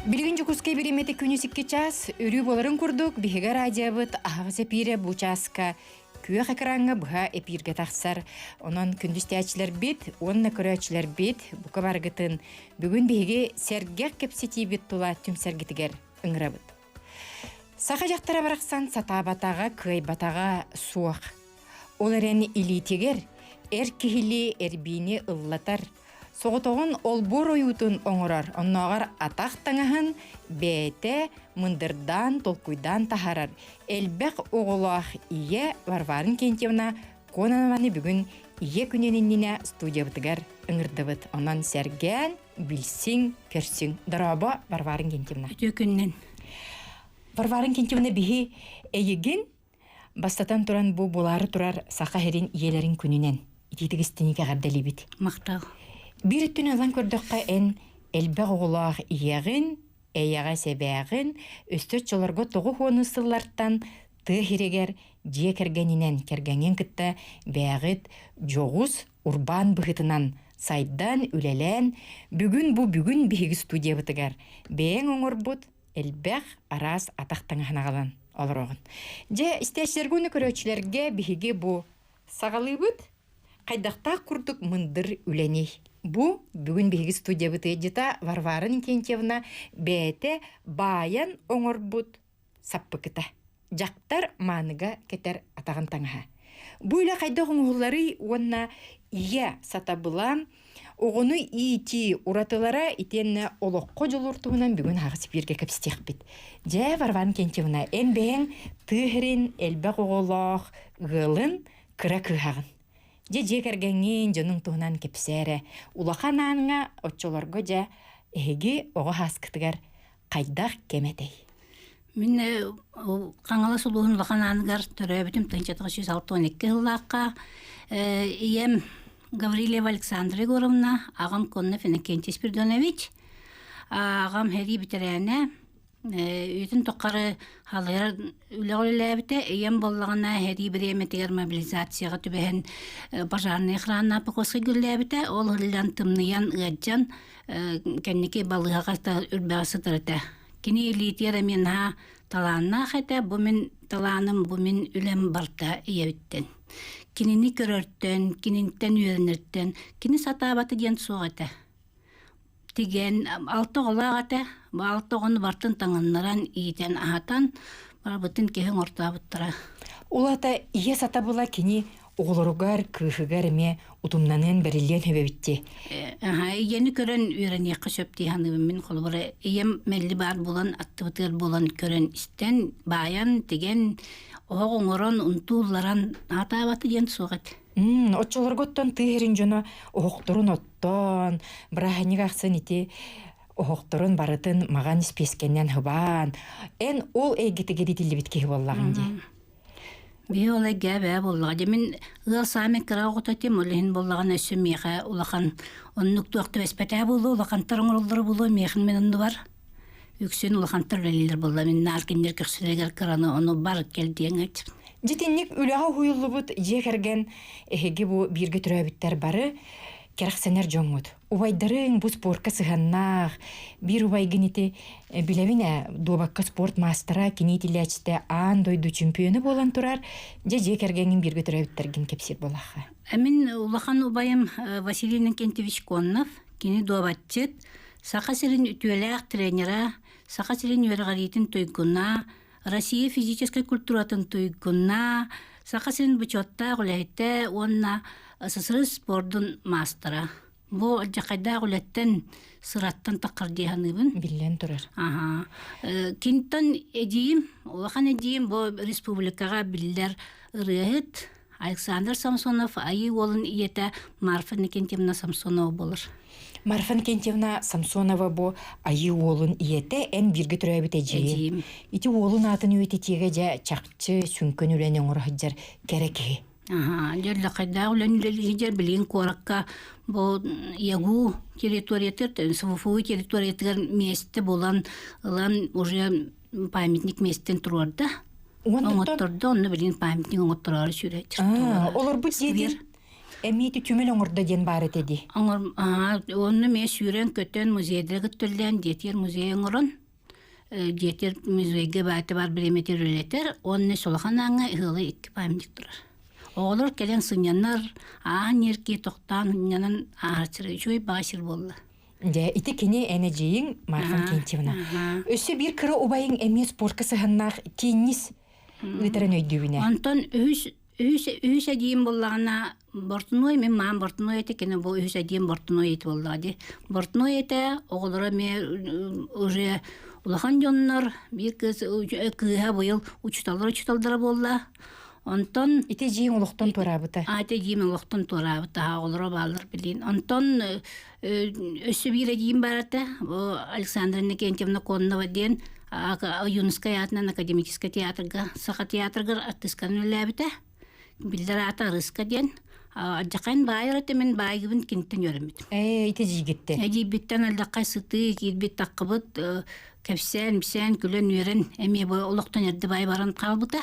Билигин Дьокуускай бириэмэтэ күнүс 2 чаас өрүү буоларын курдук биһиги радиобыт аһаҕас эпиирэ бу чааска күөх экраҥҥа быһа эпииргэ тахсар. Онон күндүстээччилэрбит уонна көрөөччүлэрбит бука барыгытын бүгүн биһиги сэргэх кэпсэтиибит тула түмсэргитигэр ыҥырабыт. Саха дьахтара барахсан сатаабатаҕа, кыайбатаҕа суох. Ол эрэн илиитигэр эр киһилии эрбиини ыллатар, соҕотоҕун олбуор ойуутун оҥорор, оннооҕор атах таҥаһын бэйэтэ мындырдаан, толкуйдаан таһаарар элбэх оҕолоох ийэ Варвара Иннокентьевна Кононованы бүгүн Ийэ күнүн иннинэ студиябытыгар ыҥырдыбыт. Онон сэргээн, билсиҥ, көрсүҥ. Дорообо, Варвара Иннокентьевна. Үтүө күнүнэн. Варвара Иннокентьевна биһи эйигин Бастатан туран бу булаары турар Саха сирин ийэлэрин күнүнэн итиитик истиҥник эҕэрдэлиибит. Махтал. Биир өттүнэн ылан көрдөххө эн элбэх оҕолоох ийэҕин, эйэҕэс эбээҕин, өссө оччолорго тоҕус сыллартан тыа сиригэр дьиэ кэргэнинэн кэргэҥҥин кытта бээҕит дьоҕус урбаан быһыытынан сайдан, үлэлээн, бүгүн бу бүгүн биһиги студиябытыгар бэйэҥ оҥорбут элбэх араас атах таҥаһын аҕалан олороҕун. Дьэ, истээччилэргэ уонна көрөөччүлэргэ биһиги бу саҕалыыбыт хайдахтаах курдук мындыр үлэний. Бу бүгүн биһиги студиябыт ыалдьыта Варвара Никентьевна бэйэтэ баайан оҥорбут саппыкыта. Дьахтар мааныга кэтэр атаҕын таҥаһа. Бу үлэ хайдах оҥоһулларый уонна ийэ сатабыла оҕону иитии уратылара итиэннэ олоххо дьулуур туһунан бүгүн аһаҕас эпииргэ кэпсэтиэхпит. Дьэ, Варвара Иннокентьевна, эн бэйэҥ тыа сирин элбэх оҕолоох ыалын кыра кыыһаҕын. Дьэ, дьиэ кэргэҥҥин, дьонуҥ туһунан кэпсээ эрэ. Улахан ааҥҥа оччолорго дьэ эһиги оҕо һааскытыгар хайдах кэм этэй? Мин Хаҥалас улууһун Улахан Ааныгар төрөөбүтүм 1962 сыллаахха. Ийэм Гаврильева Александра Егоровна, аҕам Коннов Иннокентий Спиридонович. Аҕам сэрии бэтэрээнэ, үйэтин тухары халыйар үлэҕэ үлэлээбитэ. Ийэм буоллаҕына сэрии бириэмэтигэр мобилизацияҕа түбэһэн пожарная охрана Покровскайга үлэлээбитэ. Ол иһиллэн тымныйан, ыалдьан кэнники балыыһаҕа үрбэҕэ сытар этэ. Кини илиитигэр эмиэ наһаа талааннаах этэ. Бу мин талааным, бу мин үлэм барта ийэбиттэн. Кинини көрөртөн, кининтэн үөрэнэртэн, кини сатаабата диэн суох этэ. Тигэн алта оҕолоох этэ. Бу алта оҕону бартын таҥыннаран, иитэн, аһатан, барыбытын киһи оҥортообуттара. Ол аата ийэ сатабыла кини оҕолоругар, кыыһыгар эмиэ утумнаныан бэриллиэн сөбөбүт дии. Ийэни көрөн үөрэниэххэ сөп дии саныыбын мин. Холобура, ийэм мэлли баар буолан, аттыбытыгар буолан көрөн истэн, баайан, тигэн, оһох оҥорон, унтуулларан аатаабата диэн суох этэ. Оччолорго оттон тыа сирин дьоно оһохторун оттоон, бырааһынньык ахсын ити оһохторун барытын маҕан испиэскэннэн хыбаан, эн ол эйгэтигэр итиллибит киһи буоллаҕыҥ дии. Биһи ол эйгэ эбээ буоллаҕа дьэ мин ыал саамай кыра оҕото этим ол иһин буоллаҕына өссө миэхэ улахан оннук туох түбэспэтэ буолуо улахантар оҥороллоро буолуо миэхин мин оннубар үксүн улахантар үлэлииллэр буолла мин наар кинилэр көхсүлэригэр кыраны ону бар кэл диэн этим. Дьитинник үлэҕэ уһуйуллубут дьиэ кэргэн эһиги бу бииргэ төрөөбүттэр бары кэрэхсэнэр дьоҥҥут. Убайдарыҥ бу спортка сыһыаннаах, биир убайгын ити билэбин ээ, дуобакка спорт маастара, кини иитиллээччитэ аан дойду чемпиона буолан турар. Дьэ, дьиэ кэргэҥҥин бииргэ төрөөбүттэргин кэпсиир буоллахха. Мин улахан убайым Василий Иннокентьевич Коннов, кини дуобатчыт, Саха сирин үтүөлээх тренера, Саха сирин үөрэҕириитин туйгуна, Россия физическэй культуратын туйгуна, Саха сирин бочуоттаах үлэһитэ уонна СССР спордун маастара. Бу алдьархайдаах үлэттэн, сыраттан таххар дии саныыбын. Биллэн турар. Аха. Кинтэн эдьиийим, улахан эдьиийим бу республикаҕа биллэр ырыаһыт Александр Самсонов Айыы уолун ийэтэ Марфа Никентьевна Самсонова буолар. Марфа Никентьевна Самсонова бу Айыы уолун ийэтэ эн бииргэ төрөөбүт эдьиийим. Ити уолун аатын үйэтитиигэ дьэ чахчы сүҥкэн үлэни оҥоро сылдьар кэрэ киһи. Аха, дьэ үлэни үлэлии билигин куоракка бу ЯГУ территориятыгар, СВФУ территориятыгар миэстэ булан ылан уже памятник миэстэн туруорда. Оҥоттордо, онно билигин памятник оҥоттороору сүүрэ Олорбут дьиэтин. Эмиэ ити түмэл оҥордо диэн баар этэ дии. Оҥор онно эмиэ сүүрэн-көтөн музейдарга төллөөн дьиэтигэр музей оҥорон дьиэтигэр музейга баайта бар бириэмэтигэр үлэлэтэр уонна улахан ааҥҥа ыһыалы икки памятник турар. Оҕолор кэлэн сынньанар, ааһан ньирки тохтоон сынньанан ааһар үчүгэй баҕа сир буолла. Дьэ, ити кини эн эдьиийиҥ Марфа Иннокентьевна. Өссө биир кыра убайыҥ эмиэ спортка сыһыаннаах теннис ыытарын өйдүүбүнэ. Онтон үһүс үһүс үһүс эдьиийим буоллаҕына Бортунуой мин маам Бортунуой этэ кини бу үһүс эдьиийим Бортунуой ити буоллаҕа дии. Бортунуой этэ оҕолоро эмиэ уже улахан дьоннор биир кыыс кыыһа быйыл учууталлар учууталлара буолла. Онтон Ити эдьиийиҥ олохтон туораабыта. Ити эдьиийим олохтон туораабыта оҕолоро бааллар билин. Онтон өссө биир эдьиийим баар этэ бу Александра Иннокентьевна Коннова диэн Ойуунускай аатынан академическай театрга Саха театрыгар артыысканан үлэлээбитэ. Биллэр аата Арыска диэн. Алдьархайын баайар этэ мин баайгыбын киниттэн үөрэммитим. Ээ, ити эдьиийгиттэн. Эдьиийбиттэн алдьархай сытыы киирбит таххыбыт кэпсээн, ипсээн, күлэн үөрэн эмиэ бу олохтон эрдэ баай баран хаалбыта.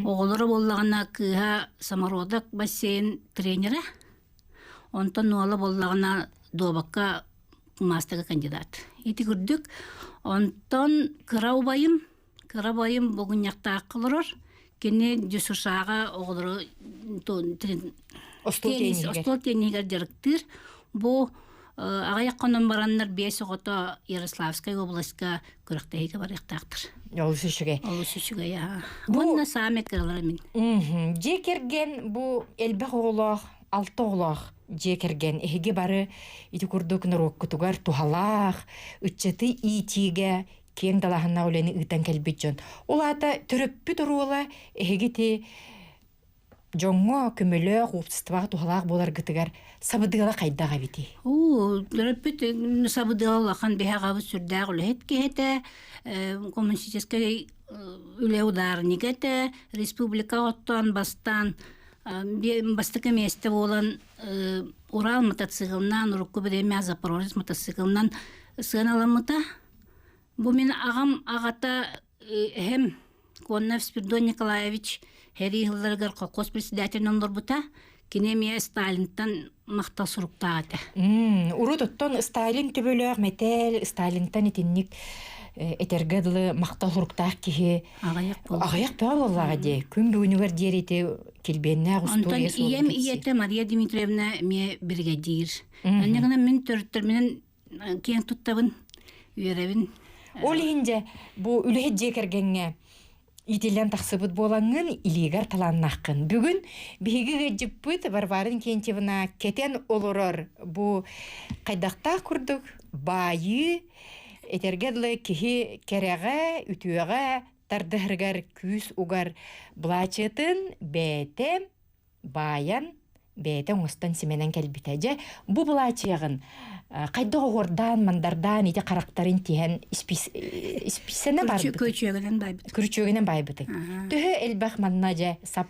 Оҕолоро буоллаҕына кыыһа самородок бассейн тренерэ. Онтон уола буоллаҕына дуобакка маастарга кандидат. Ити курдук. Онтон кыра убайым, кыра убайым Бугунньахтаахха олорор. Кини ДЮСШ-ҕа оҕолору остуол тенниһигэр дьарыктыыр. Бу аҕыйах хонон бараннар биэс оҕото Ярославскай областка күрэхтэһиигэ барыахтаахтар. Олус үчүгэй. Олус үчүгэй. Уонна саамай кыралара мин. Дьиэ кэргэн бу элбэх оҕолоох, алта оҕолоох дьиэ кэргэн эһиги бары ити курдук норуоккутугар туһалаах, ыччаты иитиигэ киэҥ далааһыннаах үлэни ыытан кэлбит дьон. Ол аата төрөппүт оруола эһиги ити дьоҥҥо көмөлөөх, уопсастыбаҕа туһалаах буоларгытыгар сабыдыала хайдах эбитий? Уу, төрөппүт сабыдыала улахан биһи аҕабыт сүрдээх үлэһит киһи этэ, коммунистическай үлэ ударнига этэ, республика оттоон бастаан бастакы миэстэ буолан Урал мотоциклынан, урукку бириэмэ Запорожец мотоциклынан сыаналаммыта. Бу мин аҕам аҕата эһэм Коннов Спиридон Николаевич сэрии сылларыгар колхоз председателинэн олорбута. Кини эмиэ Сталинтан махтал суруктаах этэ. Урут оттон Сталин төбөлөөх мэтээл, Сталинтан итинник этэргэ дылы махтал суруктаах киһи аҕыйах аҕыйах бөҕө буоллаҕа дии. Күн бүгүнүгэр диэри ити килбиэннээх Онтон устуоруйа суолун ийэм кэпсиир. ийэтэ Мария Дмитриевна эмиэ биригэдьиир. Инньэ гынан мин төрүттэрминэн киэн туттабын, үөрэбин. Ол иһин дьэ бу үлэһит дьиэ кэргэҥҥэ иитиллэн тахсыбыт буолаҥҥын илиигэр талааннааххын. Бүгүн биһиги ыалдьыппыт Варвара Иннокентьевна кэтэн олорор бу хайдахтаах курдук баайыы этэргэ дылы киһи кэрэҕэ, үтүөҕэ тардыһарыгар күүс угар былаачыйатын бэйэтэ баайан бэйэтэ оҥостон симэнэн кэлбитэ. Дьэ, бу былаачыйаҕын хайдах оһуордаан, мандардаан ити харахтарын тиһэн исписэнэ барбыт. Күрүчүөгүнэн байбыт. Күрүчүөгүнэн байбытый. Төһө элбэх манна дьэ сап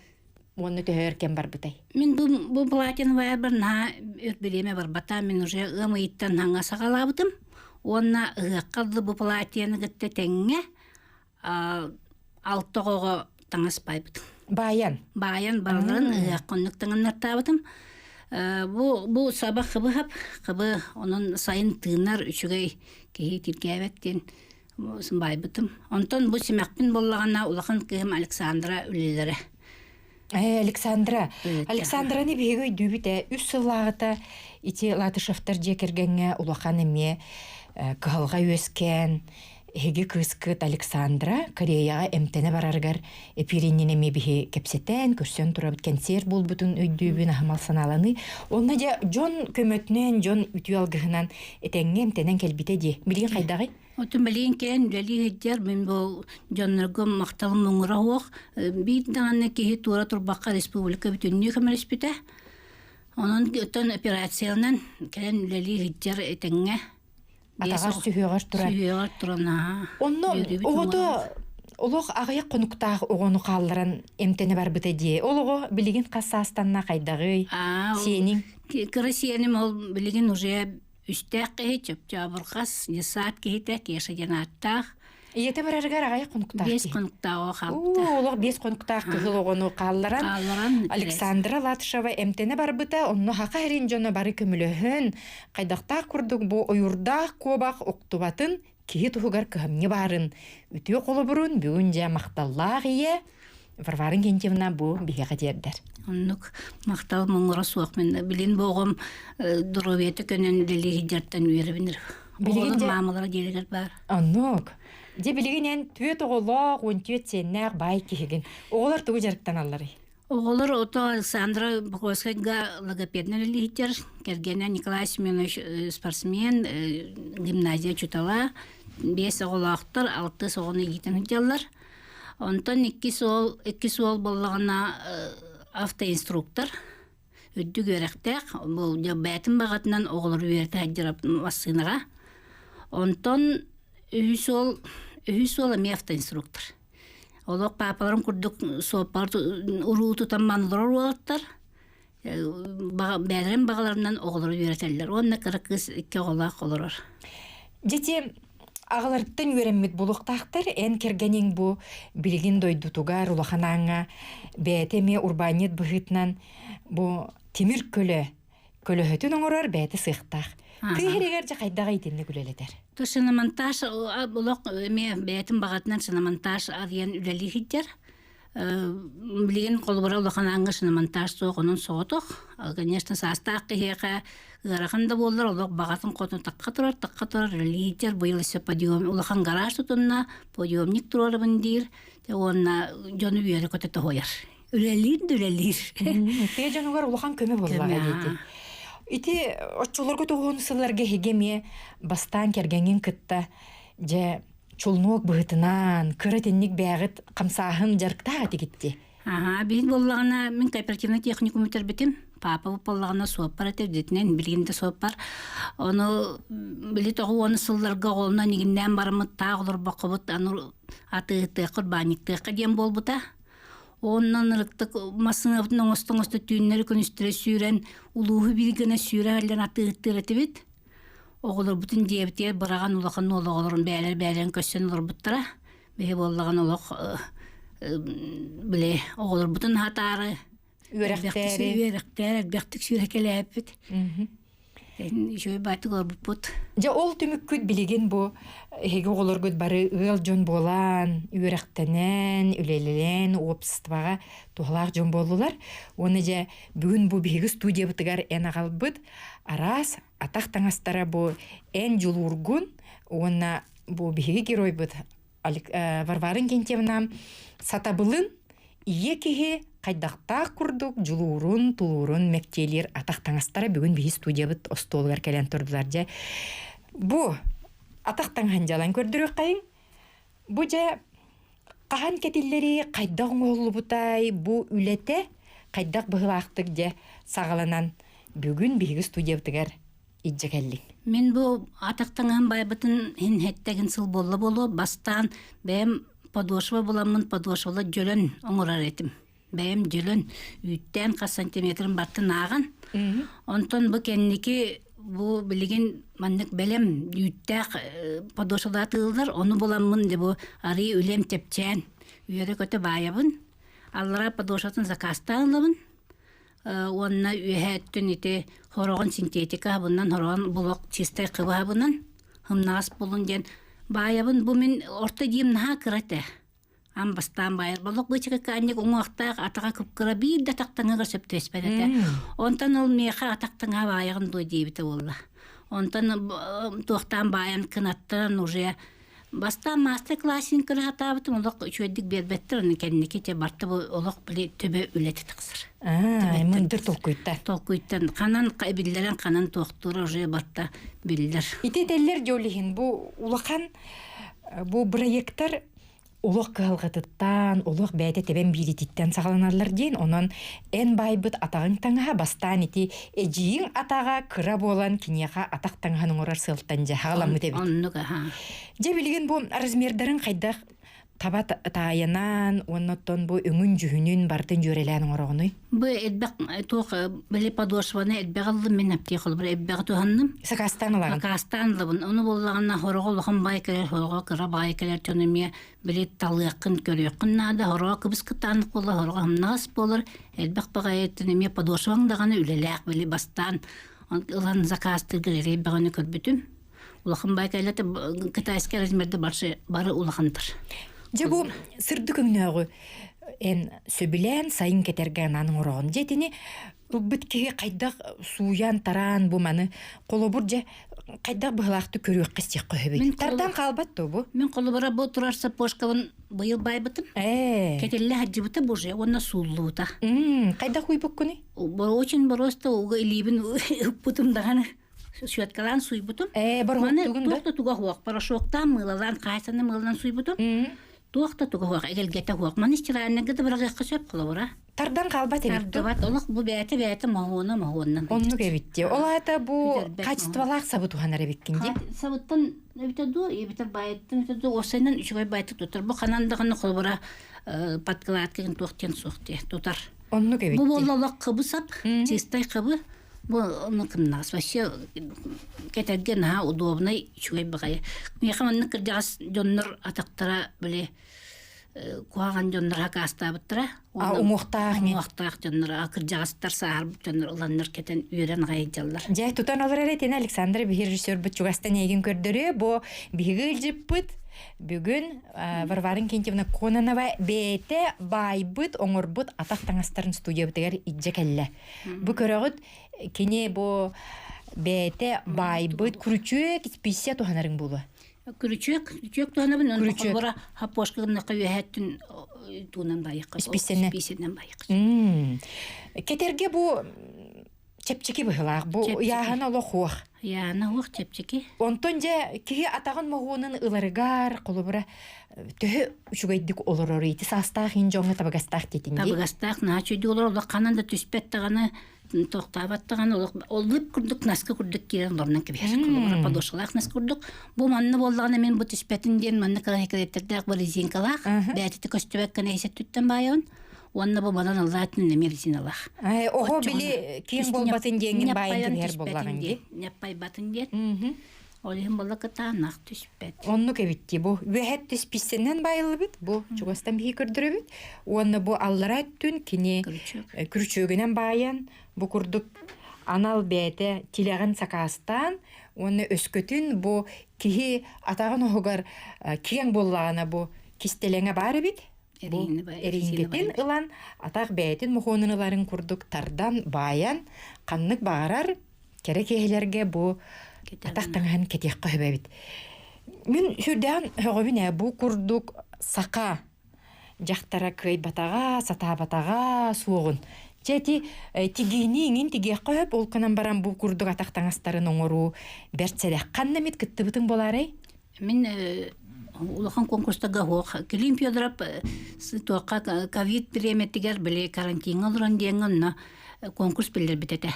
уонна төһө өр кэм барбытай? Мин бу бу платин вайбер наһаа өр бириэмэ барбата. Мин уже ыам ыйыттан хаҥа саҕалаабытым. Уонна ыһыахха дылы бу платьяны кытта тэҥҥэ алта оҕоҕо таҥас баайбытым. Баайан? Баайан барыларын ыһыахха оннук таҥыннартаабытым. Бу бу саба хыбы хап, хыбы онон сайын тыынар үчүгэй киһи тиргээбэт диэн баайбытым. Онтон бу симэхпин буоллаҕына улахан кыыһым Александра үлэлэрэ. Э, Александра. Александраны биһиги өйдүүбүт ээ. Үс сыллааҕыта ити Латышевтар дьиэ кэргэҥҥэ улахан эмиэ кыһалҕа үөскээн, эһиги кыыскыт Александра Кореяҕа эмтэнэ барарыгар эпиириннин эмиэ биһи кэпсэтэн, көрсөн турабыт кэнсиэр буолбутун өйдүүбүн, аһымал санааланыы. Онно дьэ дьон көмөтүнэн, дьон үтүө алгыһынан этэҥҥэ эмтэнэн кэлбитэ дии. Билигин хайдаҕый? Отун билигин кэлэн үлэлии сылдьар мин бу дьоннорго махталым муҥура суох. Биир даҕаны киһи туора турбакка республика бүтүннүү көмөлөспүтэ. Онон оттон операциянан кэлэн үлэлии сылдьар этэҥҥэ. Атаҕар сүһүөҕэр туран. Сүһүөҕэр туран аһаа. Онно оҕото олох аҕыйах хонуктаах оҕону хаалларан эмтэнэ барбыта дии. Ол оҕо билигин хас саастанна хайдаҕый? Сиэниҥ? Кыра сиэним ол билигин уже үстээх киһи, чопчообурҕас, десант киһитэ, Кеша диэн ааттаах. Ийэтэ барарыгар аҕыйах хонуктаах Биэс киһи. хонуктаах оҕо хаалбыта. Уу, олох биэс хонуктаах кыһыл оҕону хаалларан, Хаалларан Александра Латышева эмтэнэ барбыта, онно Хаха эрин дьоно бары көмөлөһөн, хайдахтаах курдук бу ойуурдаах куобах уктубатын киһи туһугар кыһамньы баарын, үтүө холобурун бүгүн дьэ махталлаах ийэ Варвара Иннокентьевна бу биһиэхэ тиэрдэр. Оннук махтал муҥура суох мин билин бу оҕом доруобуйата көнөн үлэлии сылдьартан үөрэбин. Билигин Оҕолор маамалара диэлигэр баар. Оннук. Дьэ билигин эн түөрт оҕолоох, уон түөрт сиэннээх баай киһигин. Оҕолор тугу дьарыктаналларый? Оҕолор ото Александра Покровскайга логопедынан үлэлиһиттэр. Кэргэнэ Николай Семенович спортсмен, гимназия учуутала. Биэс оҕолоохтор, алтыс оҕону иитэн сылдьаллар. Онтон иккис уол, иккис уол буоллаҕына автоинструктор, үрдүк үөрэхтээх, бу бэйэтин баҕатынан оҕолору үөрэтэ сылдьар массыынаҕа. Онтон үһүс уол, үһүс уол эмиэ автоинструктор. Олох паапаларым курдук суоппар уруу тутан манылар уолаттар. Бэйэлэрин баҕаларынан оҕолору үөрэтэллэр. Уонна кыра кыыс икки оҕолоох олорор. Дьити аҕаларыттан үөрэммит буолуохтаахтар. Эн кэргэниҥ бу билигин дойдутугар улахан ааҥҥа бэйэтэ эмиэ урбаанньыт быһыытынан бу тимир көлө көлөһөтүн оҥорор бэйэтэ сыахтаах. Тыа сиригэр дьэ хайдах итинник үлэлэтэр? То шиномонтаж олох эмиэ бэйэтин баҕатынан шиномонтаж арыйан үлэлии сылдьар. Билигин холобура улахан ааҥҥа шиномонтаж суох, онон соҕотох. Конечно, саастаах киһиэхэ ыарахан да буоллар, олох баҕатын хоту тахха турар, тахха турар лидер быйыл өссө подъем улахан гараж тутунна, подъемник туруорабын диир уонна дьону үөрэ-көтө тоһуйар. Үлэлиир да үлэлиир. Тыа дьонугар улахан көмө буоллаҕа диэти. Ити оччолорго тоҕуһун сылларга эһиги эмиэ бастаан кэргэҥҥин кытта дьэ чулнуок быһытынан кыра итинник бээҕит хамсааһын дьарыктаах этигитти. Аһаа, биһин буоллаҕына мин кооперативный техникум бүтэрбитим. Папа буоллаҕына суоппар этэ, үрдүтүнэн билигин да суоппар. Ону били тоҕу уон сылларга оҕолонон игиннээн бараммыт таах олорбоккобут аны атыыһытыахха, урбаанньыктыахха диэн буолбута. Онон ырыктык массыынабытын оҥосто-оҥосто түүннэри-күнүстэри сүүрэн улууһу биир гына сүүрэ иһэллэн атыыһыттыыр этибит. Оҕолорбутун дьиэбитигэр быраҕан улахан уол оҕолорун бэйэлэр бэйэлэрин көрсөн олорбуттара. Биһи буоллаҕына олох били оҕолорбутун аһатаары Үөрэхтээри. үөрэхтээри элбэхтик сүүрэкэлээбиппит. Үчүгэй баайтык олорбуппут. Дьэ ол түмүккүт билигин бу эһиги оҕолоргут бары ыал дьон буолан, үөрэхтэнэн, үлэлээн, уопсастыбаҕа туһалаах дьон буоллулар. Уонна дьэ бүгүн бу биһиги студиябытыгар эн аҕалбыт араас атах таҥастара бу эн дьулуургун уонна бу биһиги геройбут Варвара Иннокентьевна сатабылын ийэ киһи хайдахтаах курдук дьулуурун, тулуурун мэктиэлиир атах таҥастара бүгүн биһи студиябыт остуолугар кэлэн турдулар дьэ. Бу атах таҥаһын дьалан көрдөрүөххэйиҥ. Бу дьэ хаһан кэтиллэри, хайдах оҥоһуллубутай, бу үлэтэ хайдах быһыылаахтык дьэ саҕаланан бүгүн биһиги студиябытыгар илдьэ кэллиҥ? Мин бу атах таҥаһым байбытын иһин сэттэгин сыл буолла буолуо бастаан бэйэм подошва буламмын подошвала дьөлөн оҥорор этим. Бэйэм дьөлөн үүттээн хас сантиметрын бартын ааҕан. Онтон бу кэнники бу билигин маннык бэлэм үүттээх подошвалар атыылыыллар. Ону буламмын дьэ бу арыы үлэм чэпчээн үөрэ-көтө баайабын. Аллараа подошватын заказтаан ылабын. Уонна үөһээ өттүн ити хороҕон синтетика аһабынан хороҕон булок чистай кыбы аһабынан һымнаҕас булун диэн баайабын бу мин орто диим наһаа кыра этэ аан бастаан баайар болок быычыка каанньык уҥуохтаах атаҕа кып-кыра биир да атах таҥаһыгар сөп түбэспэт этэ онтон ол миэхэ атах таҥаһа баайаҕын дуо диэбитэ буолла онтон туохтаан баайан кынаттаран уже Бастаан маастар-классин көрө сатаабытым, олох үчүгэйдик биэрбэттэр, аны кэнники дьэ барта бу олох били төбө үлэтэ тахсар. Аа, мындыр толкуйтан. Толкуйтан ханан биллэрэн ханан туохтуура уже барта биллэр. Ити этэллэр дьол иһин бу улахан бу проекттар олох кыһалҕатыттан, олох бэйэтэ тэбэн биирититтэн саҕаланаллар диэн, онон эн баайбыт атаҕыҥ таҥаһа бастаан ити эдьиийиҥ атаҕа кыра буолан киниэхэ атах таҥаһын оҥорор сыалтан дьэ хаҕаламмыт эбит. Оннук аха. Дьэ билигин бу размердарын хайдах таба таайынан уонна оттон бу өҥүн-дьүһүнүн барытын дьүөрэлээн оҥороҕунуй? Бу элбэх туох били подошваны элбэх ыллым мин аптия холобур элбэҕи туһанным. Сакаастаан ылаҕын? Сакаастаан ылабын. Ону буоллаҕына хороҕо улахан баай кэлэр, хороҕо кыра баай кэлэр дьон эмиэ били талыаххын, көрүөххүн наада. Хороҕо кыбыс кытаанах буолар, хороҕо ымнаҕас буолар. Элбэх баҕайыттан эмиэ подошваҥ даҕаны үлэлээх били бастаан ылан заказтыыргар эрэй бөҕөнү көрбүтүм. Улахан баай кэллэ китайскай размерда барсы бары улахантар. Дьэ бу сырдык өҥнөөҕү эн сөбүлээн сайын кэтэргэ анаан оҥороҕун. Дьэ итини ылбыт киһи хайдах сууйан тараан бу маны холобур дьэ хайдах быһылаахтык көрүөххэ истиэххэ сөбүй? Тардан хаалбат дуо бу? Мин холобура бу турар сапожкабын быйыл байбытым. Ээ. Кэтиллэ сылдьыбыта бу уже уонна сууллубута. Хайдах уйбуккуный? Очень просто уга илиибин ыппытым даҕаны щеткалаан суйбутум. Ээ, Маны бороһуоктугун да? туох да туга суох, порошоктаан, мыылалаан, хаайсаны мыыланан суйбутум. Туох да туга суох, эгэлгэтэ суох. Маны стиральныйга да быраҕыахха сөп холобура. Тардан хаалбат эбит дуу? Тардыбат. Олох бу бэйэтэ бэйэтэ моһуона моһуоннан Оннук эбит дии. Ол аата бу Бүтэрбэт качестволаах сабы туһанар эбиккин дии. Сабыттан эбитэ дуу, эбитэр баайыттан эбитэ дуу, уопсайынан үчүгэй баайытык тутар. Бу ханан даҕаны холобура подкладка туох диэн суох дии тутар. Оннук эбит Бу буолла олох хыбы сап, чистай хыбы. Бу ону кымнаас вообще кэтэргэ наһаа удобнай, үчүгэй баҕайы. Миэхэ маннык кырдьаҕас дьоннор атахтара били куһаҕан дьоннор хакаастаабыттара. А уҥуохтаах Уҥуохтаах дьоннор, кырдьаҕастар сааһырбыт дьоннор ыланнар кэтэн үөрэн аҕай дьаллар. Дьэ, тутан олорор этин Александр биһи режиссербут чугастан эйигин көрдөрүө. Бу биһиги ыалдьыппыт бүгүн Варвара Инкентьевна Кононова бэйэтэ баайбыт, оҥорбут атах таҥастарын студиябытыгар илдьэ кэллэ. Бу көрөҕүт, кини бу бэйэтэ баайбыт күрүчүөк испииссэ туһанарыҥ буолуо. Күрүчүөк, күрүчүөк туһанабын, онно холобура хаппуошка гыннахха үөһээттин туунан байыахха, Испииссэнэн. испииссэнэн байыахха. Кэтэргэ бу чэпчэки быһылаах, бу ыйааһына олох уох. Ыйааһына уох чэпчэки. Онтон дьэ киһи атаҕын моһуонун ыларыгар, холобура, төһө үчүгэйдик олорор ити саастаах ин дьоҥҥо табыгастаах диэтиҥ дии. Табыгастаах наһаа үчүгэй олорор, олох ханан да түспэт даҕаны, тохтообот даҕаны, олох оллуп курдук наскы курдук киирэн олорунан кэбиһэр. Холобура, подошвалаах нас курдук. Бу манна буоллаҕына мин бу түспэтин диэн манна кыраһыкалеттердээх бу резинкалаах, бээтити көстүбэккэ нэһисэ түттэн баайабын. Уонна бу манан аллаатын эмиэ резиналаах. Оһо били киэҥ буолбатын диэҥҥин баайан кэбиһэр буоллаҕыҥ дии. Ньаппайбатын диэн. Ол иһин буолла кытаанах түспэт. Оннук эбит дии. Бу үөһэт түсписсэнэн баайыллыбыт. Бу чугастан биһи көрдөрөбүт. Уонна бу аллара өттүн кини күрүчүөгүнэн баайан бу курдук анал бэйэтэ тилэҕин сакаастаан уонна өскөтүн бу киһи атаҕын оһугар киэҥ буоллаҕына бу кистэлэҥэ баар эбит. Бу эриингэтин ылан атах бэйэтин мохуонун ыларын курдук тардан баайан ханнык баҕарар кэрэ киһилэргэ бу атах таҥаһын кэтиэххэ сөп эбит. Мин сүрдээн сөҕөбүн ээ бу курдук саха дьахтара кыайбатаҕа, сатаабатаҕа суоҕун. Чэ ити тигиини иҥин тигиэххэ сөп, ол гынан баран бу курдук атах таҥастарын оҥоруу бэрт сэрэх. Ханна эмит кыттыбытыҥ буолаарай? Мин улахан конкурстарга суох. Клим Федоров туохха ковид бириэмэтигэр били карантиҥҥа олорон диэҥҥэ онно конкурс биллэрбит этэ.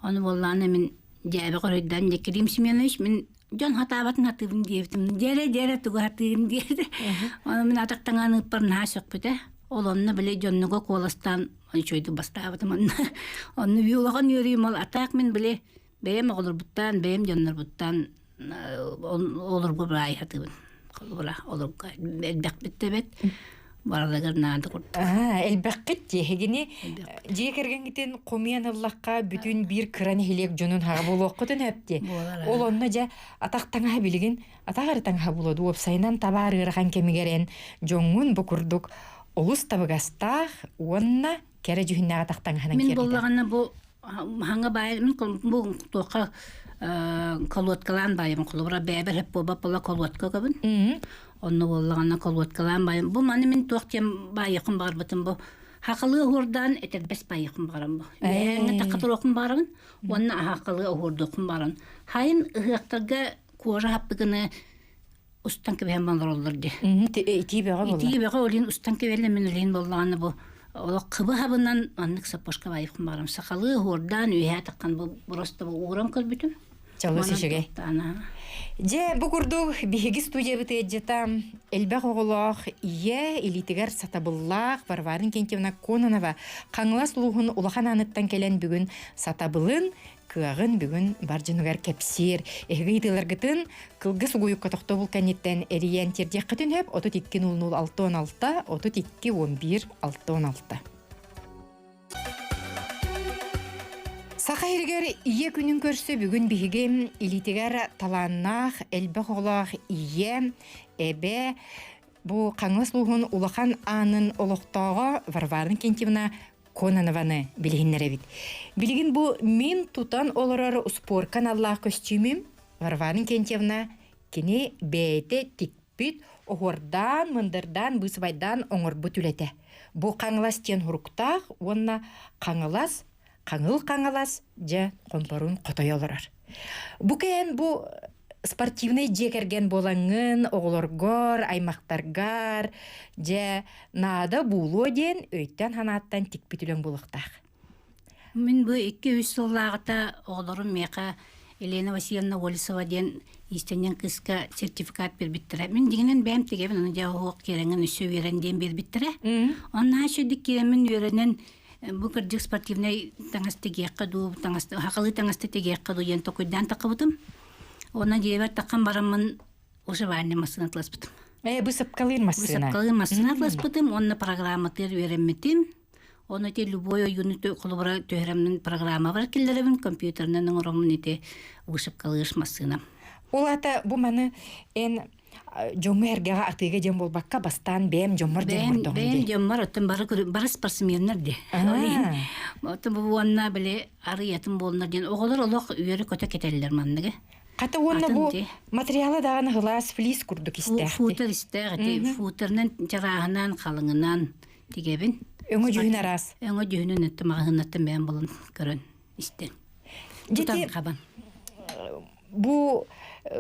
Ону буоллаҕына мин дьээбэ хоруйдаан дьэ Клим Семенович мин дьон хатаабатын хатыыбын диэбитим. Дьиэрэ дьиэрэ тугу хатыырын диэбитэ. Ону мин атах таҥаан ыыппар наһаа сөхпүтэ. Ол онно били дьоннуга куоластаан үчүгэйдик бастаабытым онно. Онно улахан үөрүүм ол атаак мин били бэйэм оҕолорбуттан, бэйэм дьоннорбуттан олорго баай хатыыбын. Холобура, олорго элбэхпит да эбит. Барылыгар наада курдук. Элбэххит дии. Дьиэ кэргэҥҥитин хомуйан ыллахха бүтүн биир кыра нэһилиэк дьонун хаҕа буолуоххутун сөп дии. Ол онно дьэ атах таҥаһа билигин атах эрэ таҥаһа буолуо дуу уопсайынан табаар ыарахан кэмигэр эн дьоҥҥун бу курдук олус табыгастаах уонна кэрэ дьүһүннээх атах таҥаһынан Мин буоллаҕына бу хаҥа баай мин бу туохха колодкалаан баайым холобура бэйэбэр хөп буолбат буола колодка көбүн онно буоллаҕына колодкалаан баайым бу маны мин туох диэн баайыахпын баҕарбытым бу хахалыы уһуурдаан этэрбэс баайыахпын баҕарам бу үөһээҥҥэ тахха туруохпун баҕарабын уонна аһааххалыы уһуурдуохпун баҕарабын хайын ыһыахтарга кожа хаппыгыны устан кэбиһэн олороллор дии. Итии бөҕө буолла. Итии бөҕө олин устан кэбиһэллэр мин олин буоллаҕына бу олох кыбы хабынан маннык сапожка байыхпын барам сахалыы уордаан үөһээ таххан бу просто бу ууран көрбүтүм. Чалыс үчүгэй. Дьэ, бу курдук биһиги студиябыт ыалдьыта элбэх оҕолоох ийэ илиитигэр сатабыллаах Варвара Иннокентьевна Кононова Хаҥалас улууһун улахан ааныттан кэлэн бүгүн сатабылын, кыаҕын бүгүн бар дьонугар кэпсиир. Эһиги ыйытыыларгытын кылгас угуйукка тохтобул кэнниттэн эрийэн тиэрдиэххитин сөп 32 00 66 32 11 66. Саха сиригэр Ийэ күнүн көрсө бүгүн биһиги илиитигэр талааннаах, элбэх оҕолоох ийэ, эбэ, бу Хаҥалас улууһун улахан аанын олохтооҕо Варвара Иннокентьевна Кононованы билиһиннэрэбит. Билигин бу мин тутан олорор успуорка аналлаах көстүүмүм Варвара Иннокентьевна кини бэйэтэ тикпит, оһуордаан, мындырдаан, быысыбайдаан оҥорбут үлэтэ. Бу Хаҥалас диэн хуруктаах уонна Хаҥалас, Хаҥыл Хаҥалас дьэ хомпорун хотойо олорор. Бу кээн бу спортивнай дьиэ кэргэн буолаҥҥын оҕолоргор, аймахтаргар дьэ наада буолуо диэн өйтөн-санааттан тикпит үлэҥ буолуохтаах. Мин бу 2-3 сыллааҕыта оҕолорум миэхэ Елена Васильевна Олесова диэн иистэнньэҥ кыыска сертификат биэрбиттэрэ. Мин дьиҥинэн бэйэм тигэбин, аны дьэ оһох киэрэҥҥин өссө үөрэн диэн биэрбиттэрэ. Онно үчүгдүк киирэммин үөрэнэн бу кырдьык спортивнай таҥас тигиэххэ дуу, таҥас хахалыы таҥаста тигиэххэ дуу диэн токуйдаан таххыбытым. Онно дьиэбэр таххан бараммын уживальный массыына атласпытым. Э, бысыпкалыыр массыына. Бысыпкалыыр массыына атласпытым, уонна программатыгар үөрэммитим. Оны ити любой ойууну холобура түһэрэммин программабар киллэрэбин, компьютерынан оҥороммун ити вышивкалыыр массыынам. Ол аата бу маны эн дьоҥҥо эргэҕэ атыыга диэн буолбакка бастаан бэйэм дьоммор диэн оҥордоҕум бэйэм дьоммор оттон бары бары спортсменнар ди. Оттон бу уонна били арыйатын буолнар диэн оҕолор олох үөрэ-көтө кэтэллэр манныгы. Хата уонна бу материала даҕаны һылаас флис курдук истээх. Футер истээх ити футерынан чарааһынан халыҥынан тигэбин. Өҥө дьүһүн араас. Өҥө дьүһүнүн өттө маҕаһыыннаттан бэйэм булан көрөн истэн. Дьити хабан. Бу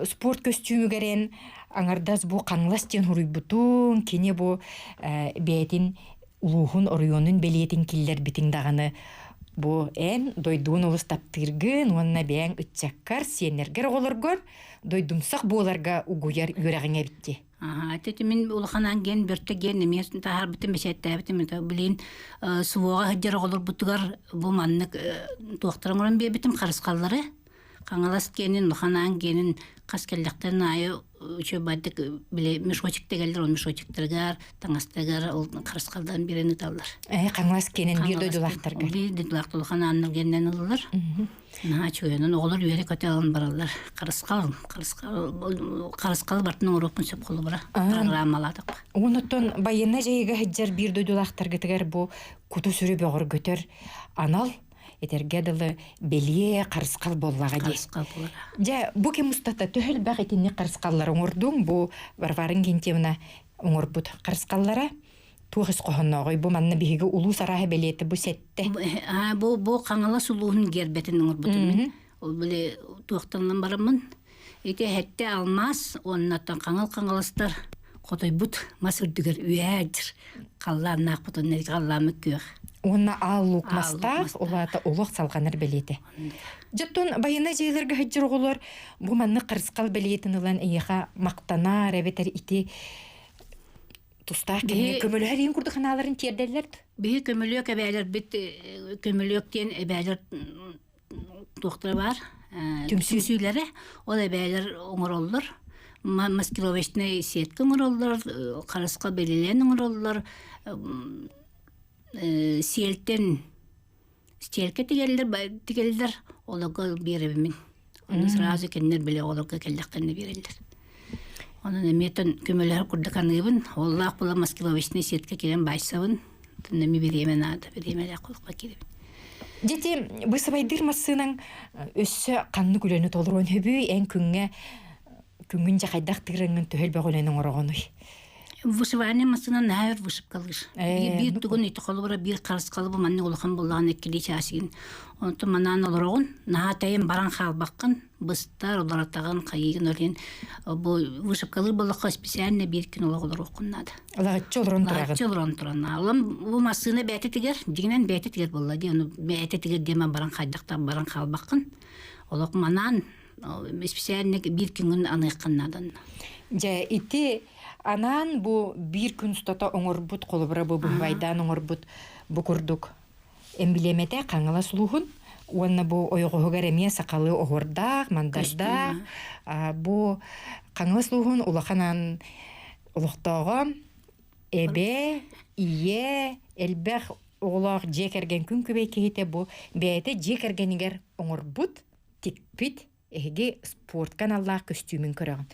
спорт көстүүмүгэрэн аҥардас бу Хаҥалас диэн хуруйбутуҥ, кини бу бэйэтин улууһун оройуонун бэлиэтин киллэрбитиҥ даҕаны бу эн дойдугун олус таптыыргын уонна бэйэҥ ыччаккар, сиэннэргэр, оҕолоргор дойдумсах буоларга угуйар үөрэҕиҥ эбит дии. Аһаа, ити мин улахан ангиэн бөртө диэн эмиэ таһаарбытым, бэчээттээбитим. Билин СВО-ҕа сылдьар оҕолорбутугар бу маннык туохтары оҥорон биэрбитим харысхаллары. Хаҥалас гиэнин, улахан аан гиэнин хас кэллэхтэрин аайы үчүгэйдик били мешочек тигэллэр, ол мешочектарыгар, таҥастарыгар ол харысхалларын биэрэн ыыталлар. Э, Хаҥалас гиэнин биир дойдулаахтарга. Биир дойдулаахтар улахан ааннар гиэнинэн ылаллар. Наһаа үчүгэй. Оҕолор үөрэ-көтө ылан бараллар. Харысхал, харысхал, харысхалы бартын оҥоруохпун сөп холобура. Программалаатахха. Онуттан байыаннай дьайыыга сылдьар биир дойдулаахтаргытыгар бу куту-сүрү бөҕөргөтөр анал этэргэ дылы бэлиэ харысхал буоллаҕа дии. Харысхал буолара. Дьэ, бу кэм устата төһө элбэх итинник харысхаллары оҥордуҥ? Бу Варвара Иннокентьевна оҥорбут харысхаллара туох ис хоһооннооҕуй? Бу манна биһиги улуус арааһа бэлиэтэ бу сэттэ. Бу бу Хаҥалас улууһун гербэтин оҥорбутум мин. Ол били туохтан бараммын. Ити эһэтте алмаас уоннаттан хаҥал хаҥаластар хотойбут мас үрдүгэр үөһээ халлааннаахпыт уонна халлааммыт күөх. Уонна аал луук мастаах, ол аата олох салҕанар бэлиэтэ. Дьоттон байыаннай дьайыыларга сылдьар оҕолор бу маннык харысхал бэлиэтин ылан эйиэхэ махтанаар эбэтэр ити тустаах кэмҥэ көмөлөһөр иһин курдук санааларын тиэрдэллэр. Биһи көмөлүөк эбээлэрбит көмөлүөк диэн эбээлэр туохтара баар түмсүүлэрэ ол эбээлэр оҥороллор маскировочнай сетка оҥороллор харысха бэлилээн оҥороллор сиэлтэн стелька тигэллэр тигэллэр олорго биэрэбин мин ону сразу кинилэр били оҕолорго кэллэхтэринэ биэрэллэр онон эмиэ көмөлөһөр курдук аныыбын оллоох була маскировочнай сетка киирэн баайсабын эмиэ бириэмэ наада бириэмэлээх кулукка киирэбин Дьити бысыбайдыыр массыынаҥ өссө ханнык үлэни толоруон сөбүй эн күҥҥэ күҥҥүн дьэ хайдах тыырыҥҥын төһө элбэх үлэни оҥороҕунуй Вышивание массыына наһаа өр вышивкалыыр. Биир тугун ити холобура биир харысхалы бу маннык улахан буоллаҕына иккилии чаас игин. Онтон манаан олороҕун, наһаа тэйэн баран хаалбаккын, быстар, олоротаҕын, хайыыгын олин бу вышивкалыыр буоллахха специально биир күн олох олоруоххун наада. Лаҕыччы олорон тураҕын. Лаҕыччы олорон туран. Олом бу массыына бэйэтэ тигэр, дьиҥинэн бэйэтэ тигэр буолла дии. Ону бэйэтэ тигэр диэмэн баран хайдахтаах баран хаалбаккын. Олох манаан. Специально биир күҥүн аныаххын наадан. Дьэ, ити анаан бу биир күн устата оҥорбут, холобура бу быһбайдаан оҥорбут бу курдук эмблемэтэ Хаҥалас улууһун уонна бу ойоҕоһугар эмиэ сахалыы оһуордаах, мандардаах. Бу Хаҥалас улууһун улахан аан олохтооҕо эбэ, ийэ, элбэх оҕолоох дьиэ кэргэн күн күбэй киһитэ бу бэйэтэ дьиэ кэргэнигэр оҥорбут, тикпит эһиги спортка аналлаах көстүүмүн көрөҕүн.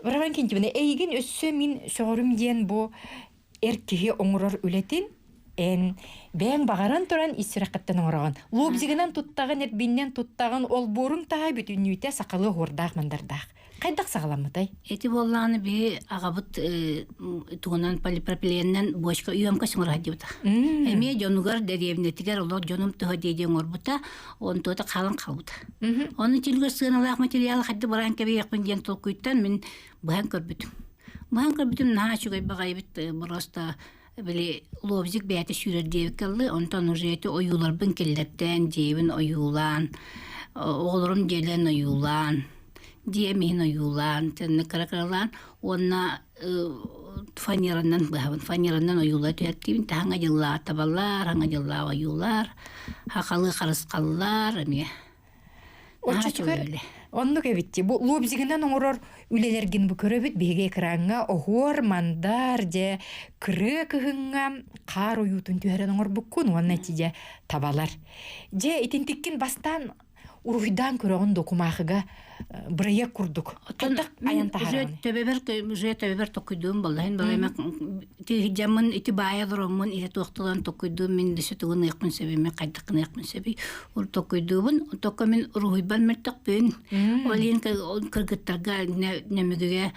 Роман Кентьевна, эйигин өссө мин сөҕөрүм диэн бу эр киһи оҥорор үлэтин эн бэйэҥ баҕаран туран ис сүрэххиттэн оҥороҕун. Лобзигынан туттаҕын, эрбиннэн туттаҕын, олбуоруҥ таһа бүтүннүүтэ сахалыы оһуордаах мандардаах. Хайдах саҕаламмытай? Эти буоллаҕына биһи аҕабыт тугунан полипропиленынан бочка үйөмкө сыҥыра сылдьыбыта. Эмиэ дьонугар дэриэбинэтигэр олор дьонум туһа дии оҥорбута, онтуота хаалан хаалбыта. Ону тилгэр сыаналаах материалы хайда баран кэбиһиэхпин диэн толкуйтан мин быһан көрбүтүм. Быһан көрбүтүм наһаа үчүгэй баҕайыбыт просто били лобзик бэйэтэ сүүрэр диэбиккэ дылы, онтон уже ити ойууларбын киллэртээн, дьиэбин ойуулаан, оҕолорум дьиэлэрин ойуулаан, дьиэм иһин ойуулаан, тэнник кыра-кыралаан уонна фанеранан быһабын, фанеранан ойуулаа түһэртиибин, таһаҥа дьыллаах табалар, хаҥа дьыллаах ойуулар, хахалы харысхаллар эмиэ. Оччотугар оннук эбит дии. Бу лобзигынан оҥорор үлэлэргин бу көрөбүт. Биһиги экраҥҥа оһуор, мандар, дьэ, кырыа кыһыҥҥа хаар ойуутун түһэрэн оҥорбуккун уонна ити дьэ табалар. Дьэ, итинтиккин бастаан уруһуйдаан көрөҕүн дуо кумаахыга бырайыак курдук. Хайдах айан таһааран? Төбөбөр уже төбөбөр токуйдуум боллаһын балайма тиһдьаммын ити баайа олороммун ити туохтулан токуйдуум мин дөсө тугун ыахпын сөбүй мин хайдах гыныахпын сөбүй ур токуйдуубун токко мин уруһуйбар мөлтөхпүн ол иһин кыргыттарга нөмүгүгэ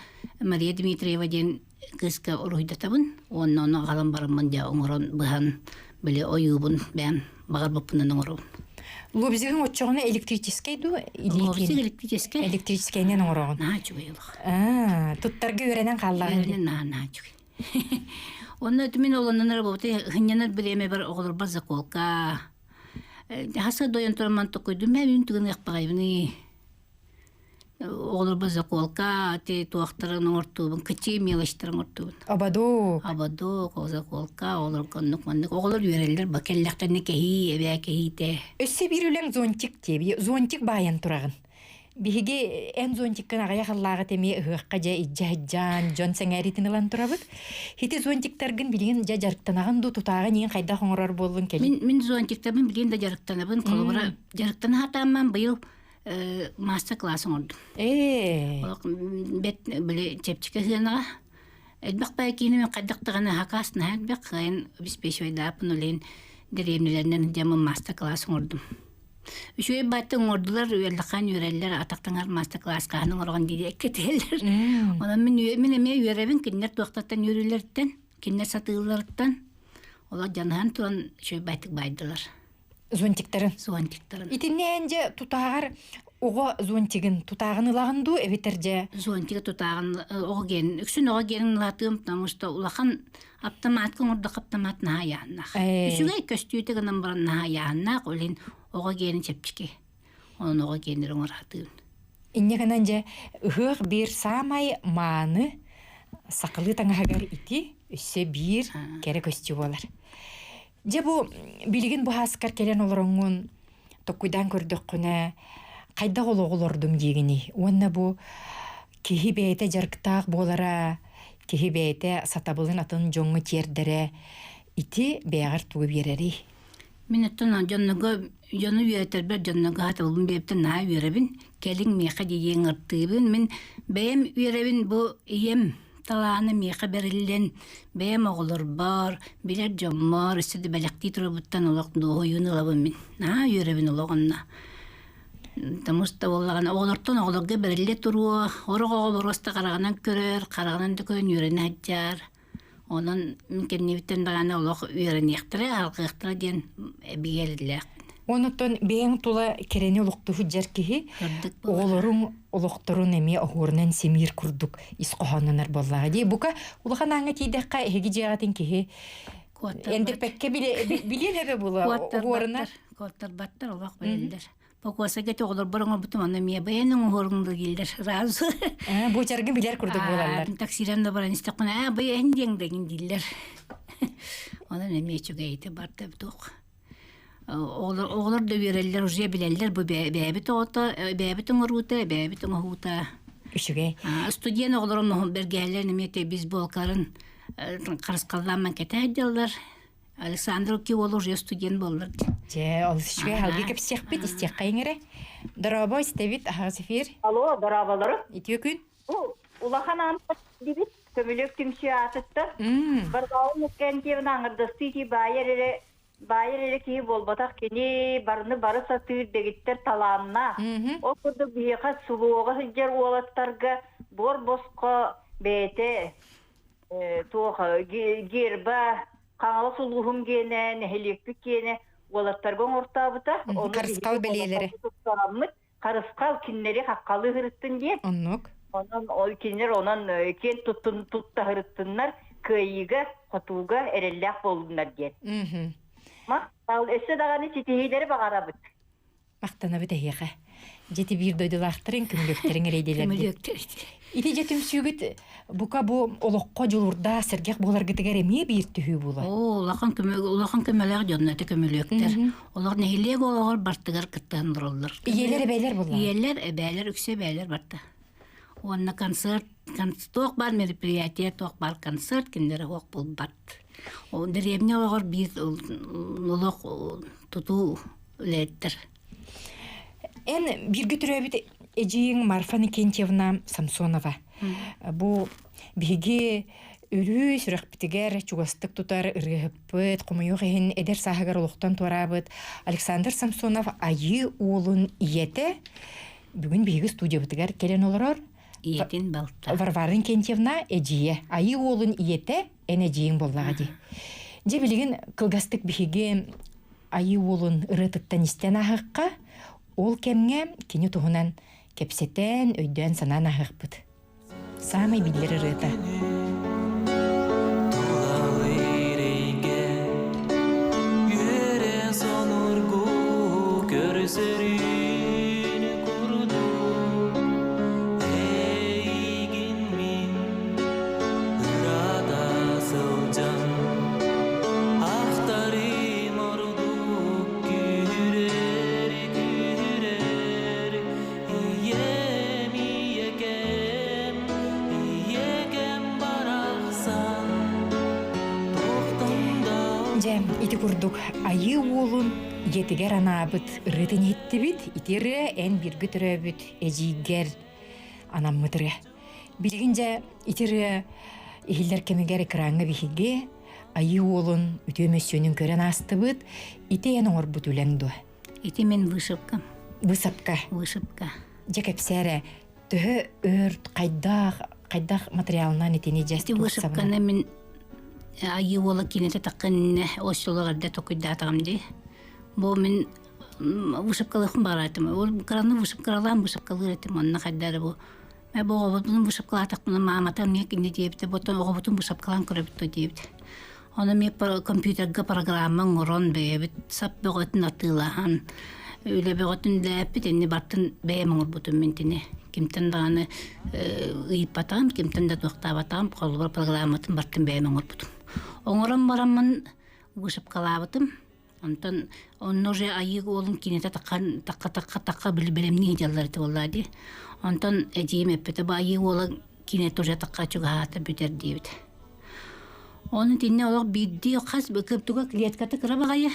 Мария Дмитриева диэн кыыска уруһуйдатабын уонна ону аҕалан бараммын дьэ оҥорон быһан били ойуубун бэйэм баҕарбыппынан оҥоробун. Лобзигыҥ оччоҕуна электрическэй дуу? Лобзик электрическэй. Электрическэйинэн оҥороҕун. Наһаа үчүгэй олох. Аа, туттарга үөрэнэн хааллаҕын. Үөрэнэн наһаа наһаа үчүгэй. Онно мин олоннон эрэ буолбута хынньанар бириэмэбэр оҕолорбор заколка хаса дойон туран токуйдум мэ үүн түгэн Оҕолорбор заколка, ити туохтарын оҥортуубун, кычыы мелочтарын оҥортуубун. Ободок. Ободок, заколка, оҕолорго оннук-маннык. Оҕолор үөрэллэр, ба кэллэхтэринэ кэһии, эбээ кэһиитэ. Өссө биир үлэҥ зонтик диэби. Зонтик баайан тураҕын. Биһиги эн зонтиккын аҕыйах ыллааҕыт эмиэ ыһыахха дьэ илдьэ сылдьан, дьон сэҥээриитин ылан турабыт. Ити зонтиктаргын билигин дьэ дьарыктанаҕын дуу, тутааҕын иин хайдах оҥорор буоллун кэлин? Мин, мин зонтиктарбын билигин да дьарыктанабын. Холобура, дьарыктана сатаамман быйыл мастер-класс оҥордум. Бэт били чэпчэки сыанаҕа элбэх баай киинэ мен хайдах даҕаны хакаас наһаа элбэх кыайан обеспечивайдааппын олейн дэриэбинэлэринэн дьаммын мастер-класс оҥордум. Үчүгэй баатты оҥордулар, үөллэххаан үөрэллэр, атахтаҥар мастер-класс хаһан оҥороҕун дии эккэтиһэллэр. Онон мин мин эмиэ үөрэбин, кинилэр туохтартан үөрүүлэриттэн, кинилэр сатыылларыттан олох дьаныһан туран үчүгэй баайтык байдылар. Зонтиктарын. Зонтиктарын. Итиннээн дьэ тутааҕар оҕо зонтигын тутааҕын ылаҕын дуу эбэтэр дьэ Зонтига тутааҕын оҕо гиэн үксүн оҕо гиэнин ылаатыым потому что улахан аптамаатка оҥордох аптамаат наһаа айааннаах. Үчүгэй көстүүтэ гынан баран наһаа айааннаах ол иһин оҕо гиэнин чэпчэки. Онон оҕо гиэннэри оҥораатыым. Инньэ гынан дьэ ыһыах биир саамай мааны сахалыы таҥаһыгар ити өссө биир кэрэ көстүү буолар. Дьэ бу билигин бу ааскар кэлэн олороҥҥун токкуйдаан көрдөххүнэ хайдах олоҕу олордум диигиний уонна бу киһи бэйэтэ дьарыктаах буолара, киһи бэйэтэ сатабылын атын дьоҥҥо тиэрдэрэ ити бэйэҕэр тугу биэрэрий? Мин оттон дьоннорго дьону үөрэтэрбэр дьоннорго сатабылбын биэрбиттэн наһаа үөрэбин. Кэлиҥ миэхэ дии ыҥыртыыбын. Мин бэйэм үөрэбин бу ийэм талаана миэхэ бэриллэн, бэйэм оҕолорбор, билэр дьоммор өссө да бэлэхтии турарбыттан олох дуоһуйууну ылабын мин. Наһаа үөрэбин олох онно. Потому что буоллаҕына оҕолортон оҕолорго бэриллэ туруо, сорох оҕо боруоста хараҕынан көрөр, хараҕынан да көрөн үөрэнэ сылдьар. Онон мин кэннибиттэн даҕаны олох үөрэниэхтэрэ, алҕыахтара диэн эбигэллээх. Онтон бэйэҥ тула кэрэни олохтуу сылдьар киһи оҕолоруҥ олохторун эмиэ оһуорунан симиир курдук ис хоһооннонор буоллаҕа дии. Бука улахан ааҥҥа тиийдэххэ эһиги дьиэҕитин киһи эндэппэккэ билиэн эбэ була оһуорунар. Куоттарбаттар олох билэллэр. Покосага оҕолорбор оҥорбутум онно эмиэ бэйэн оҥоһуоруҥ да дииллэр сразу. Буочаргын билэр курдук буолаллар. Таксиран да баран истэххинэ аа бэйэн диэҥ да дииллэр. Онон эмиэ үчүгэйити барда туох. Оҕолор да үөрэллэр, уже билэллэр бу бэйэбит оҕото, бэйэбит оҥоруута, бэйэбит оҥоһуута. Үчүгэй. Студент оҕолорум бэргэһэлэрин эмиэ бейсболкаларын харысхаллаан кэтээддэллэр. Александр Киол уже студент буоллар. Дьэ, ол үчүгэй халгыы кэпсиэхпит, истиэххэйиҥ эрэ. Дорообо, истэбит, аһаҕас эфир. Алло, дорооболору. Үтүө күн. Бу улахан ааммат дибит, көмүлүөк түмсүү аатыттан. Варвара Иннокентьевна аҥардастыы ити баайар эрэ баайар эрэ киһи буолбатах кини барыны бары сатыыр дэгиттэр талааннаах. Ол курдук биһиэхэ сулуоҕа сылдьар уолаттарга буор босхо бэйэтэ туох герба Хаҥалас улууһун гиэнэ, нэһилиэкпит гиэнэ уолаттарга оҥортообута. Ону Харысхал бэлиэлэрэ. Туттараммыт харысхал кинилэри хаххалыы сырыттын диэн. Оннук. Онон ол кинилэр онон киэн туттун тутта сырыттыннар, кыайыыга, хотууга эрэллээх буоллуннар диэн. Махтал, өссө даҕаны ситиһиилэри баҕарабыт. Махтанабыт эһиэхэ. Дьити биир дойдулаахтарын көмүлүөктэрин эрэйдилэр. Көмүлүөктэр. Ити дьэ түмсүүгүт бука бу олоххо дьулуурдаах сэргэх буоларгытыгар эмиэ биир түһүү буолар. Оо, улахан көмө улахан көмөлөөх дьонно ити көмүлүөктэр. Олох нэһилиэк олоҕор бартыгар кыттыһан олороллор. Ийэлэр эбээлэр буоллаҕа. Ийэлэр, эбээлэр, үксэ эбээлэр барта. Уонна концерт, туох баар мероприятие, туох баар концерт кинилэрэ суох буолбат. Дэриэбинэ олоҕор биир олох тутуу үлэһиттэр. Эн бииргэ төрөөбүт эдьиийиҥ Марфа Никентьевна Самсонова. Бу биһиги өрүү сүрэхпитигэр чугастык тутар ырыаһыппыт, хомойуох иһин эдэр сааһыгар олохтон туораабыт Александр Самсонов Айыы уолун ийэтэ бүгүн биһиги студиябытыгар кэлэн олорор. Ийэтин балта. Варвара Инкентьевна эдьиийэ. Айыы уолун ийэтэ эн эдьиийиҥ буоллаҕа дии. Дьэ билигин кылгастык биһиги Айыы уолун ырыатыттан истэн ааһыахха, ол кэмҥэ кини туһунан кэпсэтэн, өйдөөн-санаан ааһыахпыт. Саамай биллэр ырыата. Үөрэ сонургу көрсөрүн курдук эйигин мин Ырата сылдьан ахтарым ордук күүһүрэр күүһүрэр ийэм ийэкэм ийэкэм барахсан туохтан да Дьэ, ити курдук Айыы уолун ийэтигэр анаабыт ырыатын иһиттибит. Ити ырыа эн бииргэ төрөөбүт эдьиийгэр анаммыт ырыа. Билигин дьэ ити ырыа иһиллэр кэмигэр экраҥҥа биһиги Айыы уолун үтүө мөссүөнүн көрөн аастыбыт. Ити эн оҥорбут үлэҥ дуо? Ити мин вышивкам. Высыпка. Вышивка. Дьэ кэпсээ эрэ, төһө өр хайдах хайдах материалынан итини дьэ Ити вышивканы мин Айыы уола киинэтэ тахханна осьолор эрдэ токуйдаатаҕым дии. Бу мин вышивкалыахпын баҕарар этим. Ол кыраны вышивкалаан вышивкалыыр этим. Онно хайда эрэ бу бу оҕобутун вышивкалаатахпына маамата эмиэ кинини диэбитэ ботон оҕобутун вышивкалаан көрөбүт дуо диэбит. Ону эмиэ компьютерга программа оҥорон бэйэбит сап бөҕөтүн атыылаһан үлэ бөҕөтүн үлэлээппит инни бартын бэйэм оҥорбутум мин итини кимтэн даҕаны ыйыппатаҕым кимтэн да туохтаабатаҕым холобур программатын бартын бэйэм оҥорбутум. Оҥорон бараммын вышивкалаабытым Онтон онно уже айыы уолун киинэтэ таххан тахха тахха тахха бэлэмнии дьаллар этэ буоллаа дии. Онтон эдьиийим эппитэ бу айыы уола киинэтэ уже тахха чугаһаата бүтэр диэбит. Ону итиннэ олох биирдии хас туга клетката кыра баҕайы.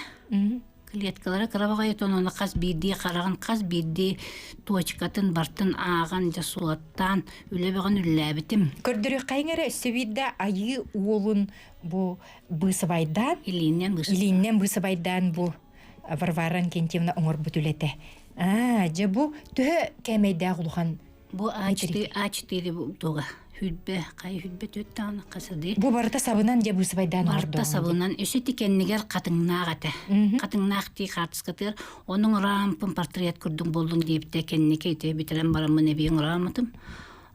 Клеткалара кыра баҕайы тон ону хас биирдии хараҕын хас биирдии точкатын бартын ааҕан дьэ суоттаан үлэ бөҕөн үллээбитим. Көрдөрүөххэйиҥ эрэ өссө биирдэ айыы уолун бу быысыбайдаан илииннэн илииннэн быысыбайдаан бу Варвара Инкентьевна оҥорбут үлэтэ. Аа, дьэ бу төһө кээмэйдээх улахан Бу А4 А4 туга хүрбэ хай хүрбэ төттааны хасады. Бу барыта сабынан дьэ быысыбайдаан Барыта сабынан өссө тикэннигэр хатыҥнаах этэ. Хатыҥнаах дии хаартыскатыгар оның рампын портрет курдук боллун диэбитэ кэнники ити бүтэрэн бараммын эбиэн рамытым.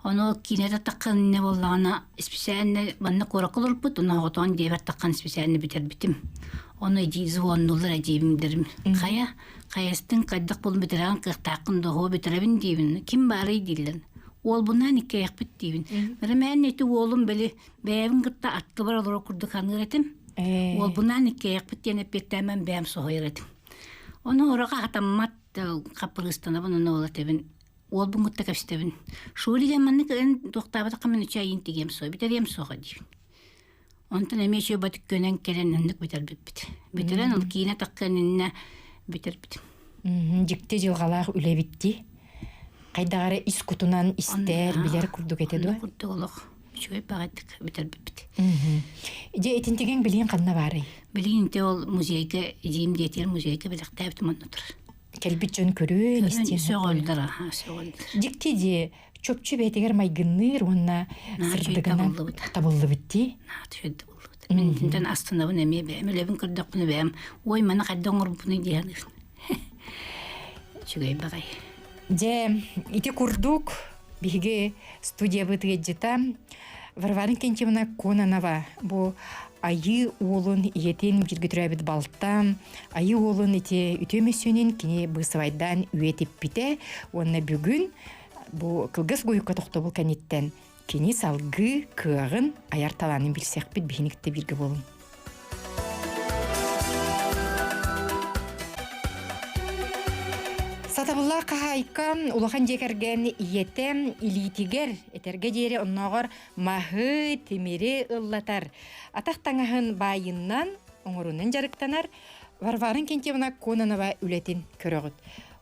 Ону киинэтэ таххан иннэ буоллаҕына исписээннэ манна куоракка олорбут, ону оҕотоон диэбэр таххан исписээннэ бүтэрбитим. Ону эдьиий звоннуллар эдьиийимдэрим. Хайа, хайастыҥ хайдах булун бүтэрэҕин кыахтааххын да оһуо бүтэрэбин диибин. Ким баарый дииллэр. Уолбунаан иккиэйэхпит диибин. Мэрэмээн ити уолум били бэйэбин кытта аттыбар олорор курдук саныыр этим. Уолбунаан иккиэйэхпит диэн эппиэттээмэн бэйэм соһуйар этим. Ону ороҕо хатаммат хаппырыыстанабын ону ол этэбин уолбун кытта кэпсэтэбин. Шури маннык эн туохтаабатахха мин үчэйин тигиэм суох, бүтэриэм суоҕа диибин. Онтон эмиэ үчүгэй батык көнөн кэлэн оннук бүтэрбиппит. Бүтэрэн ол киинэ таххан иннэ бүтэрбитим. Дьикти дьылҕалаах үлэбит дии. Хайдах эрэ ис кутунан истэр, билэр курдук этэ дуо? Курдук олох үчүгэй баҕайытык бүтэрбиппит. Дьэ итинтигиҥ билигин ханна баарый? Билигин ити ол музейга эдьиийим диэтигэр музейга бэлэхтээбитим онно турар. Кэлбит дьон көрүөн, истиэн. Сөҕөллөр, аха, сөҕөллөр. Дьикти дии, чопчу бэйэтигэр майгынныыр уонна сырдыгынан табыллыбыт дии. Наһаа табыллыбыт. Мин итинтэн астынабын эмиэ бэйэм үлэбин көрдөхпүнэ бэйэм ой маны хайда оҥорбуппунуй дии саныыбын. Үчүгэй баҕайы. Дьэ, ити курдук биһиги студиябыт ыалдьыта Варвара Кентьевна Кононова бу Айыы уолун ийэтин бииргэ төрөөбүт балта Айыы уолун ити үтүө мөссүөнүн кини быысабайдаан үйэтиппитэ уонна бүгүн бу кылгас гуйукка тохтобул кэнниттэн кини салгыы кыаҕын айар талаанын билсиэхпит биһиникте бииргэ буолуҥ. Сатабыллаах хаһаайка улахан дьиэ кэргэн ийэтэ илиитигэр этэргэ диэри оннооҕор маһы, тимири ыллатар. Атах таҥаһын баайыннан оҥорунан дьарыктанар Варвара Инкентьевна Кононова үлэтин көрөҕүт.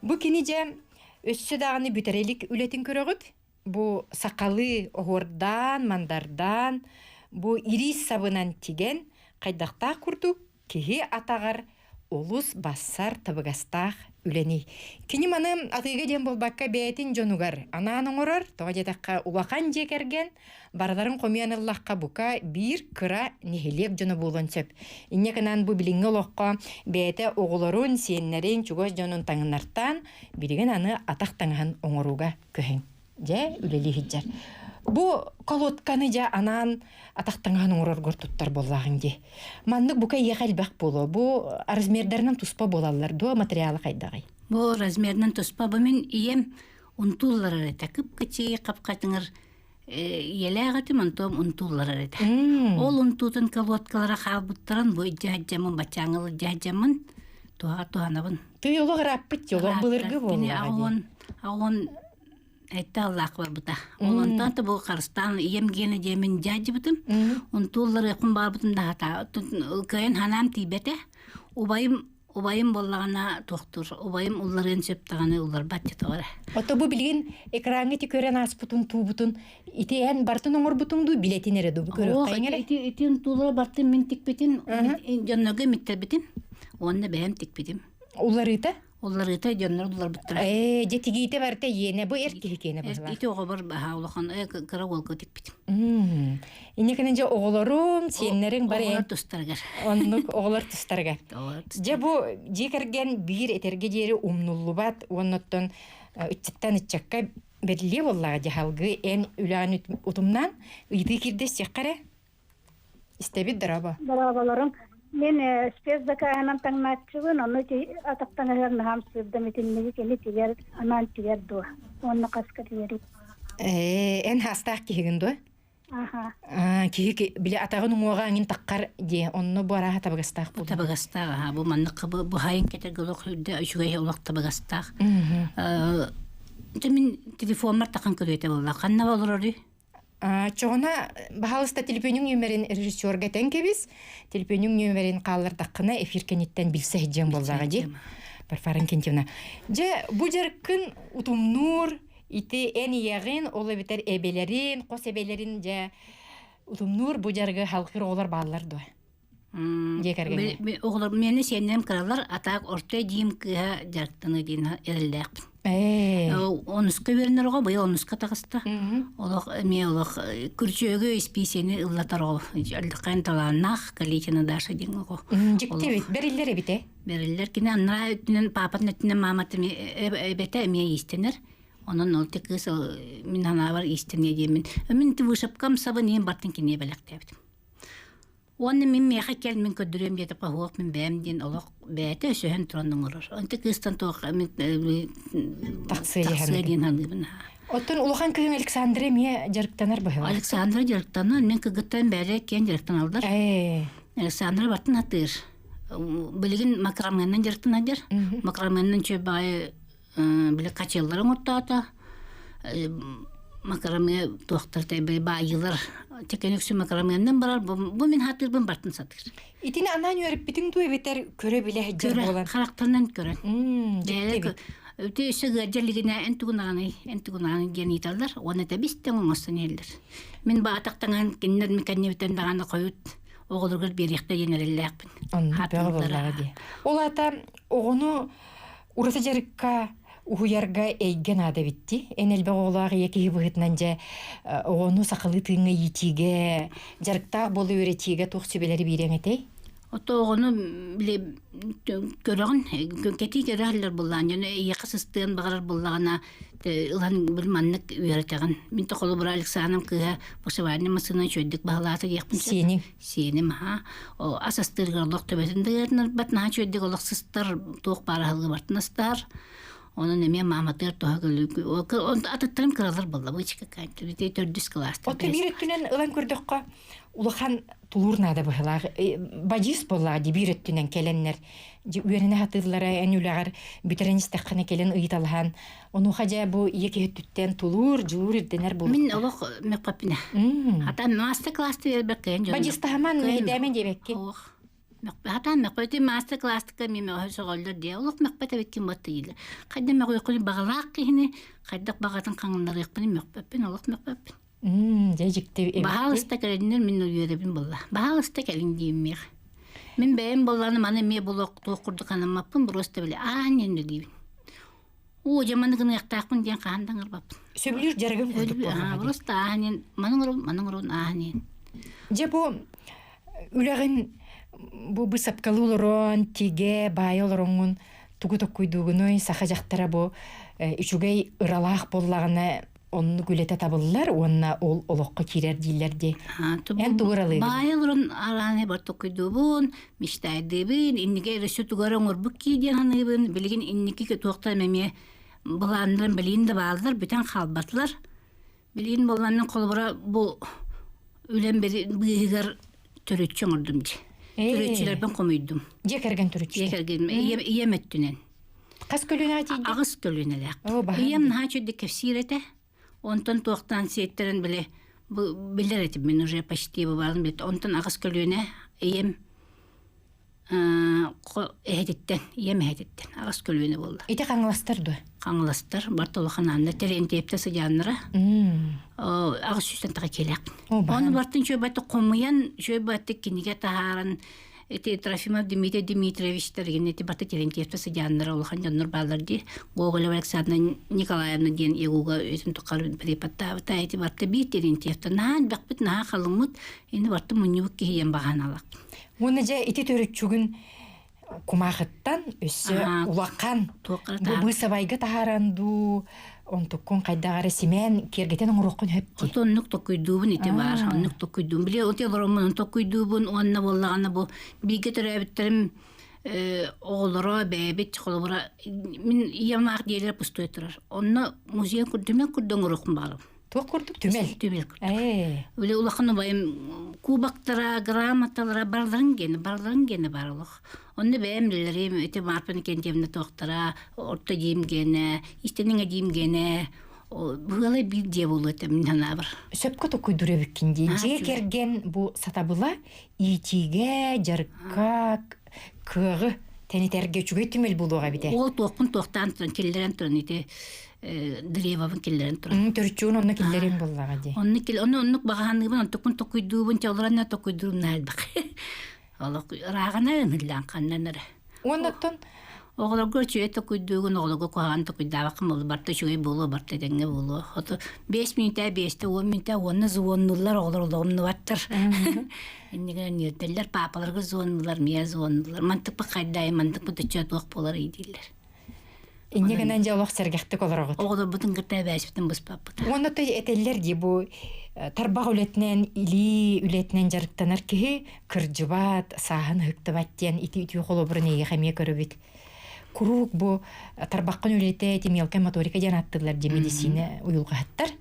Бу кини дьэ өссө даҕаны бүтэрэ илик үлэтин көрөҕүт. Бу сахалыы оһуордаан, мандардаан, бу ириис сабынан тигэн хайдахтаах курдук киһи атаҕар олус бассар табыгастаах үлэний. Кини маны атыыга диэн буолбакка бэйэтин дьонугар анаан оҥорор, тоҕо диэтэххэ улахан дьиэ кэргэн барыларын хомуйан ыллахха бука биир кыра нэһилиэк дьоно буолуон сөп. Инньэ гынан бу билиҥҥи олоххо бэйэтэ оҕолорун, сиэннэрин, чугас дьонун таҥыннартаан билигин аны атах таҥаһын оҥорууга көһүн. Дьэ, үлэлии сылдьар. Бу колодканы дьэ анаан атах таҥаһын оҥороргор туттар буоллаҕыҥ дии. Маннык бука эйиэхэ элбэх буолуо. Бу размердарынан туспа буолаллар дуо, материала хайдаҕый? Бу размерынан туспа. Бу мин ийэм унтуулларар этэ. Кып-кычыы хап-хатыҥыр ийэлээх этим, онтуом унтуулларар этэ. Ол унтуутун колодкалара хаалбыттарын бу дьаһадьаммын, баччааҥҥы дьаһадьаммын туһаҕа туһанабын. Тый олох ырааппыт олох былыргы буоллаҕа дии. Аҕон этте аллаах барбыта. Ол онтон да бу харыстаан ийэм гиэнэ диэмин дьаадьыбытым. Унтуулларыахпын баарбытым да хата кыайан ханаам тиийбэтэ. Убайым убайым буоллаҕына туохтуур убайым улларыан сөп даҕаны улларбат дьэ эрэ. Ото бу билигин экраҥҥа ити көрөн ааспытын туубутун ити эн бартын оҥорбутуҥ дуу билэтин эрэ дуу бу көрүөххэ эрэ. Ити ити унтуулара бартын мин тикпитин дьоннорго имиттэрбитим уонна бэйэм тикпитим. Уларыыта? Уларыыта дьоннор уларбыттара. Ээ, дьэ тигиитэ барыта иэнэ, бу эр киһи киэнэ быһылаах. Ити оҕобор баһа улахан кыра уолга тикпитим. Инньэ гынан дьэ оҕолорум, сиэннэриҥ бары Оҕолор тустарыгар. Оннук оҕолор тустарыгар. Дьэ бу дьиэ кэргэн биир этэргэ диэри умнуллубат уонна оттон ыччаттан ыччакка бэриллиэ буоллаҕа дьаһалгы эн үлэҕин утумнаан ыйытыы киирдэсиэххэ эрэ. Истэбит дорообо. Дорооболорум. Мин спецзакаһынан таҥнааччыбын, ону атахтан ыһар наһаам сыырдам итинниги кини тигэр, анаан тигэр дуо? Уонна хаска тигэрий? Ээ, эн хаастаах киһигин дуо? Аха. Киһи били атаҕын уҥуоҕа аҥин таххар диэ, онно бу арааһа табыгастаах буолуо. Табыгастаах, аха, бу маннык бу хайын кэтэргэ олох үрдэ үчүгэй олох табыгастаах. Дьэ мин телефоммар тахан көрүөтэ буолла. Ханна олороруй? Чоҕуна, баһаалыста телефонуҥ нүөмэрин режиссерга этэн кэбис. Телефонуҥ нүөмэрин хааллардаххына эфир кэнниттэн билсэ сылдьыаҥ буоллаҕа дии. Варвара Инкентьевна. Дьэ, бу дьарыккын утумнуур ити эн ийэҕин, ол эбэтэр эбэлэрин, хос эбэлэрин дьэ утумнуур бу дьарыгы халҕыыр оҕолор бааллар дуо? Дьиэ кэргэҥҥэ. Оҕолор миэнэ сиэннэрим кыралар, а так орто эдьиийим кыыһа дьарыктаныы диэн эрэллээхпин. Онуска үөрэнэр оҕо быйыл онуска таҕыста. Олох эмиэ олох күрдьүөгү испиисэни ыллатар оҕо. Өлдөххөн талааннаах Калитина Даша диэн оҕо. Дьикти эбит, бэриллэр эбит ээ. Бэриллэр. Кини анараа өттүнэн паапатын өттүнэн маамата эбэтэ эмиэ иистэнэр. Онон ол кыыс мин санаабар иистэниэ диэммин. Мин вышивкам сабын иин бартын киниэ бэлэхтээбитим. Уонна мин миэхэ кэл мин көрдөрүөм диэтэ хоһуох мин бэйэм диэн олох бэйэтэ өсөһөн туран оҥорор. Онто кыыстан туох мин Тахсыа тахсыа диэн саныыбын. Оттон улахан кыһын Александра эмиэ дьарыктанар быһыылаах. Александра дьарыктанар, мин кыргыттарым бэйэлэрэ киэн дьарыктаналлар. Александра бартын атыыр. Билигин макраменнан дьарыктанар. Макраменнан үчүгэй баҕайы били качеллары оҥортоото. Макраме туохтар баайыылар текэн үксү макраменнан барар. Бу мин хатыырбын бартын сатыыр. Итини анаан үөрэппитиҥ дуу эбэтэр көрө билэ сылдьар буолан? Харахтарынан көрөн. Өтө өссө ыалдьар илигинэ эн тугунаҕыный, эн тугунаҕыный диэн ыйыталлар уонна тэбис-тэҥ оҥостон иһэллэр. Мин баатахтаҥан кинилэр мин кэннибиттэн даҕаны хойут оҕолоругар биэриэхтэ диэн эрэллээхпин. Оннук бөҕө буоллаҕа дии. Ол аата оҕону ураты дьарыкка уһуйарга эйгэ наада эбитти. Эн элбэх оҕолоох ийэ киһи быһыытынан дьэ оҕону сахалыы тыыҥҥа иитиигэ, дьарыктаах буола үөрэтиигэ туох сүбэлэри биэриэҥ этэй? Ото оҕону били көрөҕүн, кэтии көрө сылдьар буоллаҕына, дьоно эйиэхэ сыстыан баҕарар буоллаҕына, ылан били маннык үөрэтэҕин. Мин то холобура Александрам кыыһа вышивание массыына үчүгэйдик баһылаата диэхпин сөп. Сиэниҥ. Сиэним аһаа. Ас астыырыгар олох төбөтүн да ыарынарбат, наһаа үчүгэйдик олох сыстар, туох баар аһылыгы барытын астаһар. Онон эмиэ мааматыгар туһа атыттарым кыралар буолла, бычка төрдүс кылаастар. Отто биир өттүнэн ылан көрдөххө, улахан тулуур наада быһылаах бадьыыс буоллаҕа дии биир өттүнэн кэлэннэр үөрэнэ сатыыллара эн үлэҕэр бүтэрэн истэххинэ кэлэн ыйыталаһан онуоха дьэ бу ийэ киһи өттүттэн тулуур дьулуур ирдэнэр буолуохтаах мин олох мөхпөппүнэ хата мастер-класс биэрбэккэ дьон бадьыыстаһаман мэһэйдээмэн диэбэкки ох хатаан мөхпөтү мастер-класска мен мөҕө сөҕөллөр диэ олох мөхпөт эбиккин батты дииллэр хайда мөҕүөххүнү баҕалаах киһини хайдах баҕатын хаҥыннарыахпын мөхпөппүн олох мөхпөппүн Дьэ дьикти эбит. Баһаалыста кэлиннэр мин үөрэбин буолла. Баһаалыста кэлин дииммиэх. Мин бэйэм буоллаҕына маны эмиэ булуох туох курдук анаммаппын просто били аан диэн диибин. Оо, дьэ маны гыныахтаахпын диэн хаһан да ыҥырбаппын. Сөбүлүүр дьарыгым курдук буоллаҕа дии. Просто ааһан диэн маны оҥорон, маны оҥорон ааһан диэн. Дьэ бу үлэҕин бу быысапкалыы олорон, тигэ, баайа олороҥҥун тугу токкуйдуугунуй? Саха дьахтара бу үчүгэй ыралаах буоллаҕына оннук үлэтэ табыллар уонна ол олоххо киирэр дииллэр дии. Эн тугу ыралыыгын? Баайа олорон арааны бар токкуйдуубун, мечтайдыыбын, инники өссө тугу эрэ оҥорбут кии диэн саныыбын. Билигин инники туохтан эмиэ былааннарым билигин да бааллар, бүтэн хаалбатылар. Билигин буолланнын холобура бу үлэм быыһыгар төрүччү оҥордум дии. Төрүччүлэрбин хомуйдум. Дьиэ кэргэн төрүччүтэ. Дьиэ кэргэн ийэм өттүнэн. Хас көлүөнэҕэ тиийдэ? Аҕыс көлүөнэлээх. Ийэм наһаа үчүгдүк кэпсиир этэ. Онтон туохтаан сиэттэрэн били билэр этим мин уже почти быбаалым бит. Онтон аҕыс көлүөнэ ийэм эһэтиттэн, ийэм эһэтиттэн аҕыс көлүөнэ буолла. Ити хаҥаластар дуо? Хаҥаластар, барт улахан аанна Терентьевтэ сыдьааннара. Аҕыс сүүстэн таха киэлээх. Ону бартын үчүгэй хомуйан, үчүгэй кинигэ таһааран Ити Трофимов Дмитрий Дмитриевичтар ити барта Терентьевтэ сыдьааннара улахан дьоннор бааллар дии. Гоголева Александра Николаевна диэн ЕГУга өтүн тухары преподтаабыта. Ити барта биир Терентьевтэ наһаа элбэхпит, наһаа халыҥмыт, ини барта мунньубут киһи диэн баҕаналах. Уонна дьэ ити төрүччүгүн кумаахыттан өссө улахан бу быысабайга таһааран дуу онтуккун хайдах эрэ симээн киэргэтэн оҥоруоххун сөп дии. Ото оннук токуйдуубун ити баар оннук токуйдуум били оти олороммун токуйдуубун уонна буоллаҕына бу бииргэ төрөөбүттэрим оҕолоро бэйэбит холобура мин ийэм аах диэлэрэ пустой турар онно музей түмэл курдук оҥоруохпун баҕарабын Туох курдук түмэл? Түмэл курдук. Үлэ улахан убайым кубоктара, грамоталара барыларын гене, барыларын гене бар олох. Онно бэйэм билэрим, ити Марпа Никентьевна туохтара, орто диим гене, истэниҥэ диим гене, быһыалай биир дьиэ буолуо этэ мин санаабар. Сөпкө токуйдуур эбиккин дии. Дьиэ кэргэн бу сатабыла иитиигэ, дьарыкка, кыаҕы тэнитэргэ үчүгэй түмэл буолуоҕа эбитэ. Ол туохпун туохтаан туран, киллэрэн туран ити древобын киллэрэн туран. Төрүччүгүн онно киллэрин буоллаҕа дии. Онно кил онно оннук баҕаһаныыбын, онтукпун токуйдуубун, чолорон токуйдуурум наалбах. Олох ырааҕына ыныллаан ханнан эрэ. Уоннаттан Оҕолорго үчүгэй токуйдуугун, оҕолорго куһаҕан токуйдаабаккын буолуо, барыта үчүгэй буолуо, барыта этэҥҥэ буолуо. Ото биэс мүнүүтэ, биэстэ, уон мүнүүтэ уонна звоннуллар, оҕолор олоҕумнубаттар. Иннигэр үөрдэллэр, паапаларга звоннулар, миэ звоннулар. Мантыкпыт хайдаай, мантыкпыт өччө туох буолар дииллэр. Инньэ гынан дьэ олох сэргэхтик олороҕут. Оҕолорбутун кытта эбээспитин быспаппыт. Уонна то этэллэр дии бу. Тарбах үлэтинэн, илии үлэтинэн дьарыктанар киһи кырдьыбат, сааһын ыһыктыбат диэн ити үтүө холобурун эйиэхэ эмиэ көрөбүт. Куруук бу тарбаххын үлэтэ ити мелкая моторика диэн ааттыыллар дии медицина уйулҕаһыттар.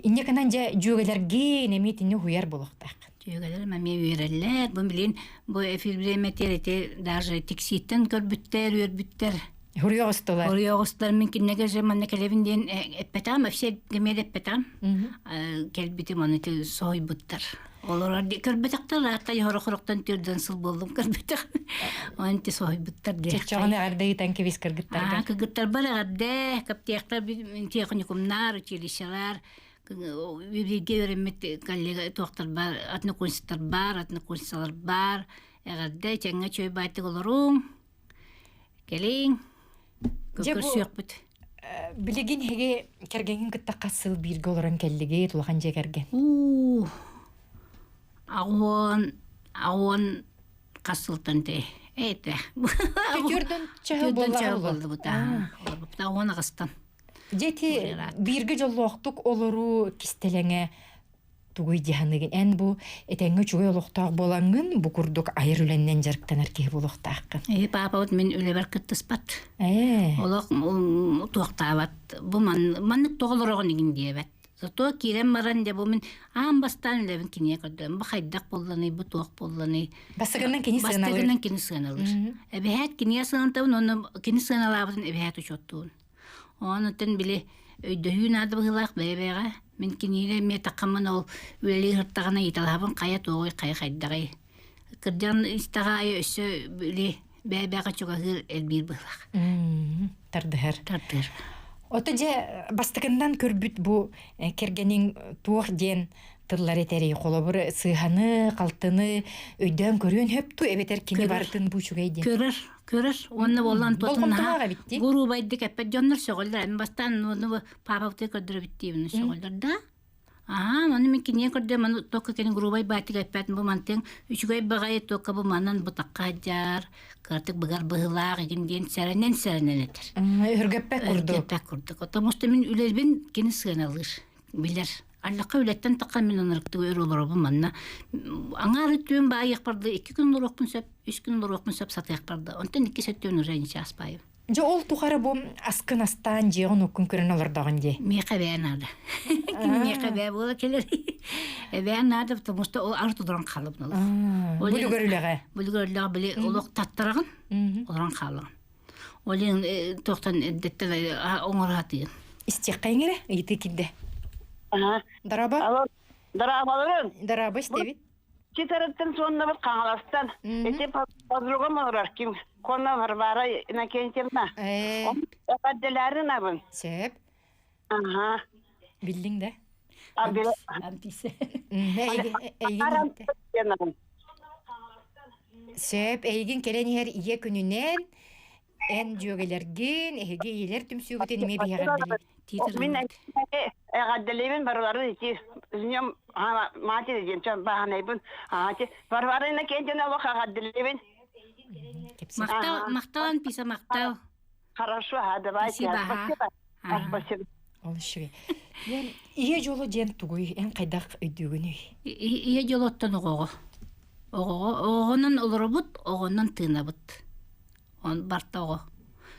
Инньэ гынан дьэ дьүөгэлэргин эмиэ итинни уһуйар буолуохтаах. Дьүөгэлэрим эмиэ үөрэллэр. Бу билин бу эфир бириэмэтигэр ити даже тиксииттэн көрбүттэр, үөрбүттэр. Хуруйа оҕустулар. Хуруйа оҕустулар. Мин кинилэргэ же манна кэлэбин диэн эппэтэҕим, вообще эмиэ да эппэтэҕим. Кэлбитим ону ити соһуйбуттар. Олорор көрбөтөхтөр, аата хорохорохтон түрдэн сыл буоллум көрбөтөх. Оны ити соһуйбуттар диэх. Чоччоҕун эҕэрдэ ыытан кэбис кыргыттарга. Кыргыттарбар эҕэрдэ, каптиахтар техникумнар, училищелар, бииргэ үөрэммит коллега туохтар бар, однокурсниктар бар, однокурсницалар бар. Эҕэрдэ, чэҥҥэ чөй баайтык олоруҥ. Кэлиҥ, көрсүөхпүт. Билигин эһиги кэргэҥҥин кытта хас сыл бииргэ олорон кэллигит, улахан дьиэ кэргэн? Уу, аҕуон, аҕуон хас сылтан тэ эйте. Түөрдөн чаһы буоллубут. Олорбупта аҕуон аҕыстан. Дьэ ити бииргэ дьоллоохтук олоруу кистэлэҥэ тугуй дьаһаныгын эн бу этэҥҥэ үчүгэй олохтоох буолаҥҥын бу курдук айар үлэннэн дьарыктанар киһи буолуохтааххын. Эһи паапабыт мин үлэбэр кыттыспат. Олох туохтаабат. Бу маннык тоҕолороҕун игин диэбэт. Зато киирэн баран дьэ бу мин аан бастаан үлэбин кинигэ көрдөрөм. Бу хайдах буолланый, бу туох буолланый. Бастакынан кини сыаналыыр. Бастакынан кини сыаналыыр. Эбэһээт кинигэ сыанатабын, уонна кини сыаналаабытын эбэһээт учуоттуубун. Онон били өйдөһүү наада быһыылаах бэйэ-бэйэҕэ. Мин кинигэ эмиэ таххаммын ол үлэлии сырыттаҕына ыйыталаһабын хайа туоҕуй, хайа хайдаҕый. Кырдьан истэҕэ аайы өссө били бэйэ-бэйэҕэ чугаһыыр элбиир быһыылаах. Тардыһар. Тардыһар. Ото дьэ бастакыннан көрбүт бу кэргэниҥ туох диэн тыллар этэрий холобур сыыһаны халтыны өйдөөн көрүөн хөп ту эбэтэр кини барытын бу үчүгэй диэн көрөр көрөр уонна буоллан туотун наһаа гуруубайдык эппэт дьоннор сөҕөллөр эми бастаан уонна паапабытыгар көрдөрөбүт диибин сөҕөллөр да аа ону мин кинигэ көрдөм аны туокка кини грубай баатык эппэт бу мантыҥ үчүгэй баҕайы туокка бу манан бутакка дьаар кыратык быгар быһылаах игин диэн сэрэнэн сэрэнэн этэр өһүргэппэт курдук өһүргэппэт курдук потому что мин үлэбин кини сыаналыыр билэр Аллахха үлэттэн таххан мин ынырыктык өр олоробун манна аҥаар өттүөн баайыахпар да икки күн олоруохпун сөп, үс күн олоруохпун сөп сатыахпар да онтон иккис өттүөн уже не час баайым. Дьэ ол тухары бу аскын астаан дьиэҕин уккун көрөн олордоҕун дии. Миэхэ эбээ наада. Кини миэхэ эбээ буола кэлэр. Эбээ наада, потому что ол арыт олорон хаалабын олох. Бүлүгэр үлэҕэ. Бүлүгэр үлэҕэ били олох таттараҕын, олорон хаалаҕын. Ол иһин туохтан эрдэттэн оҥоро сатыыр. Истиэххэ иҥэрэ ыйытыы киирдэ. Дараба. Алло. Дарабаларын. Дараба истэбит. Читарыттан суоннабыт Хаҥаластан. Ити подругам олорор ким? Конна Варвара Иннокентьевна. Эҕэрдэлээрин абын. Сөп. Ага. Биллиҥ да? Амписе. Эйигин Сөп, эйигин кэлэн иһэр ийэ күнүнэн эн дьүөгэлэргин, эһиги ийэлэр түмсүүгүтүн эмиэ биһиэҕэрдэлиибит. Мин эҕэрдэлиибин барыларын ити днем матери диэн чон бааһынайбын. Варвара Иннокентьевна олох эҕэрдэлиибин. Махтал, махтал, Анписа, махтал. Хорошо, а давайте. Спасибо. Спасибо. Ол үчүгэй. Ийэ дьоло диэн тугуй? Эн хайдах өйдүүгүнүй? Ийэ дьолоттон оҕоҕо. Оҕоҕо оҕонон олоробут, оҕонон тыынабыт. Он барта оҕо.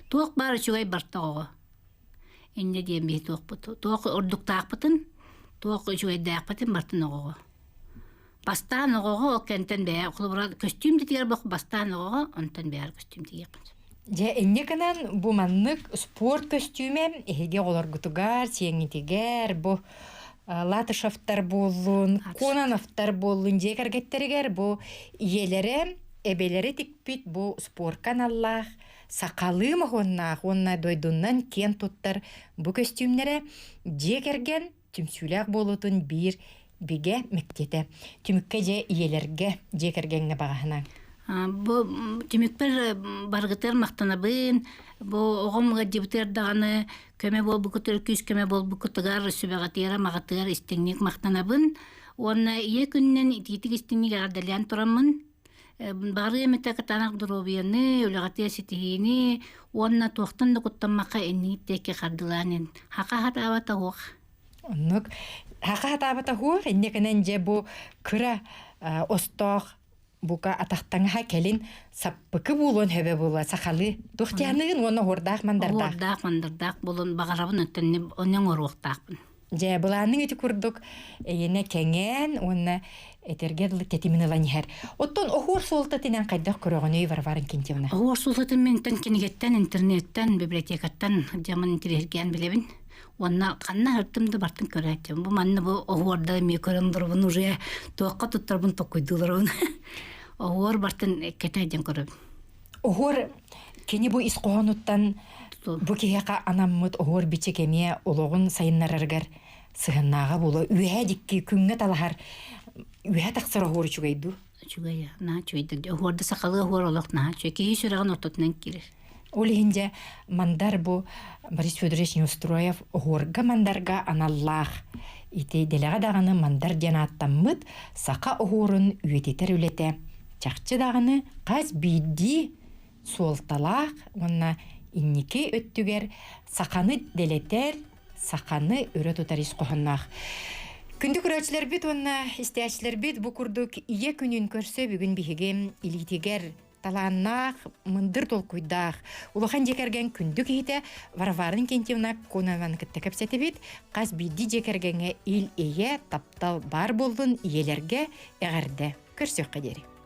Туох баар үчүгэй барта оҕоҕо. Инньэ диэн биһи туохпут. Туох ордуктаахпытын, туох үчүгэйдээхпитин бартын оҕоҕо. Бастаан оҕоҕо ол кэнтэн бэйэ холобура көстүүм тигэр бох бастаан оҕоҕо онтон бэйэр көстүүм тигиэххин сөп. Дьэ, инньэ гынан бу маннык спорт көстүүмэ эһиги оҕолоргутугар, сиэҥҥитигэр бу Латышевтар буоллун, Кононовтар буоллун дьиэ кэргэттэригэр бу ийэлэрэ, эбэлэрэ тикпит бу спорка аналлаах сахалыы моһуоннаах уонна дойдунан киэн туттар бу көстүүмнэрэ дьиэ кэргэн түмсүүлээх буолуутун биир бигэ мэктиэтэ. Түмүккэ дьэ ийэлэргэ, дьиэ кэргэҥҥэ баҕаһынан. Бу түмүкпэр баргытыгар махтанабын. Бу оҕом ыалдьыбытыгар даҕаны көмө буолбуккутугар, күүс көмө буолбуккутугар, сүбэҕитигэр, амаҕытыгар истиҥник махтанабын. Уонна ийэ күнүнэн итиитик истиҥник эҕэрдэлээн тураммын, баҕарыам этэ кытаанах доруобуйаны, үлэҕитигэр ситиһиини уонна туохтан да куттаммакка иннигит диэки хардылаан ин. Хаха хатаабата уох. Оннук. Хаха хатаабата хуох, иннекенен же бу кыра остоох бука атахтаҥаһа кэлин саппыкы буолуон хөбө буолуо сахалыы туохтианыгын уонна оһуордаах мандардаах оһуордаах мандардаах буолун баҕарабын өттөннү онньоҥ оруохтаахпын Дьэ, былааныҥ ити курдук эйэнэ кэҥээн уонна этэргэ дылы тэтимин ылан иһэр. Оттон оһуор суолтатынан хайдах көрөҕүнүй, Варвара Инкентьевна? Оһуор суолтатын ментэн кинигэттэн, интернеттэн, библиотекаттан дьамын интириэһиргээн билэбин. Уонна ханна ыртым да бартын көрөөччүм. Бу манна бу оһуорда эмиэ көрөн олоробун уже туохха туттарбын токкуйдууларбын. Оһуор бартын кэтэ диэн көрөбүн. Оһуор кини бу ис хоһоонуттан бу киһиэхэ анаммыт оһуор бичик эмиэ олоҕун сайыннарарыгар сыһыннааҕа буолуо. Үөһээ дикки күҥҥэ талаһар үөһэ тахсар оһуор үчүгэй дуу? Үчүгэй, наһаа үчүгэйдик. Оһуорда сахалыы оһуор олох наһаа үчүгэй. Киһи сүрэҕин ортотунан киирэр. Ол иһин дьэ Мандар бу Борис Федорович Неустроев оһуорга мандарга аналлаах ити дэлэҕэ даҕаны Мандар диэн ааттаммыт саха оһуорун үйэтитэр үлэтэ чахчы даҕаны хас биирдии суолталаах уонна инники өттүгэр саханы дэлэтэр, саханы өрө тутар ис хоһоонноох. Күндү көрөөччүлэрбит уонна истээччилэрбит бу курдук Ийэ күнүн көрсө бүгүн биһиги илиитигэр талааннаах, мындыр толкуйдаах, улахан дьиэ кэргэн күндү киһитэ Варвара Иннокентьевна Конованы кытта кэпсэтибит. Хас биирдии дьиэ кэргэҥҥэ ил-эйэ, таптал баар буоллун, ийэлэргэ эҕэрдэ. Көрсүөххэ диэри.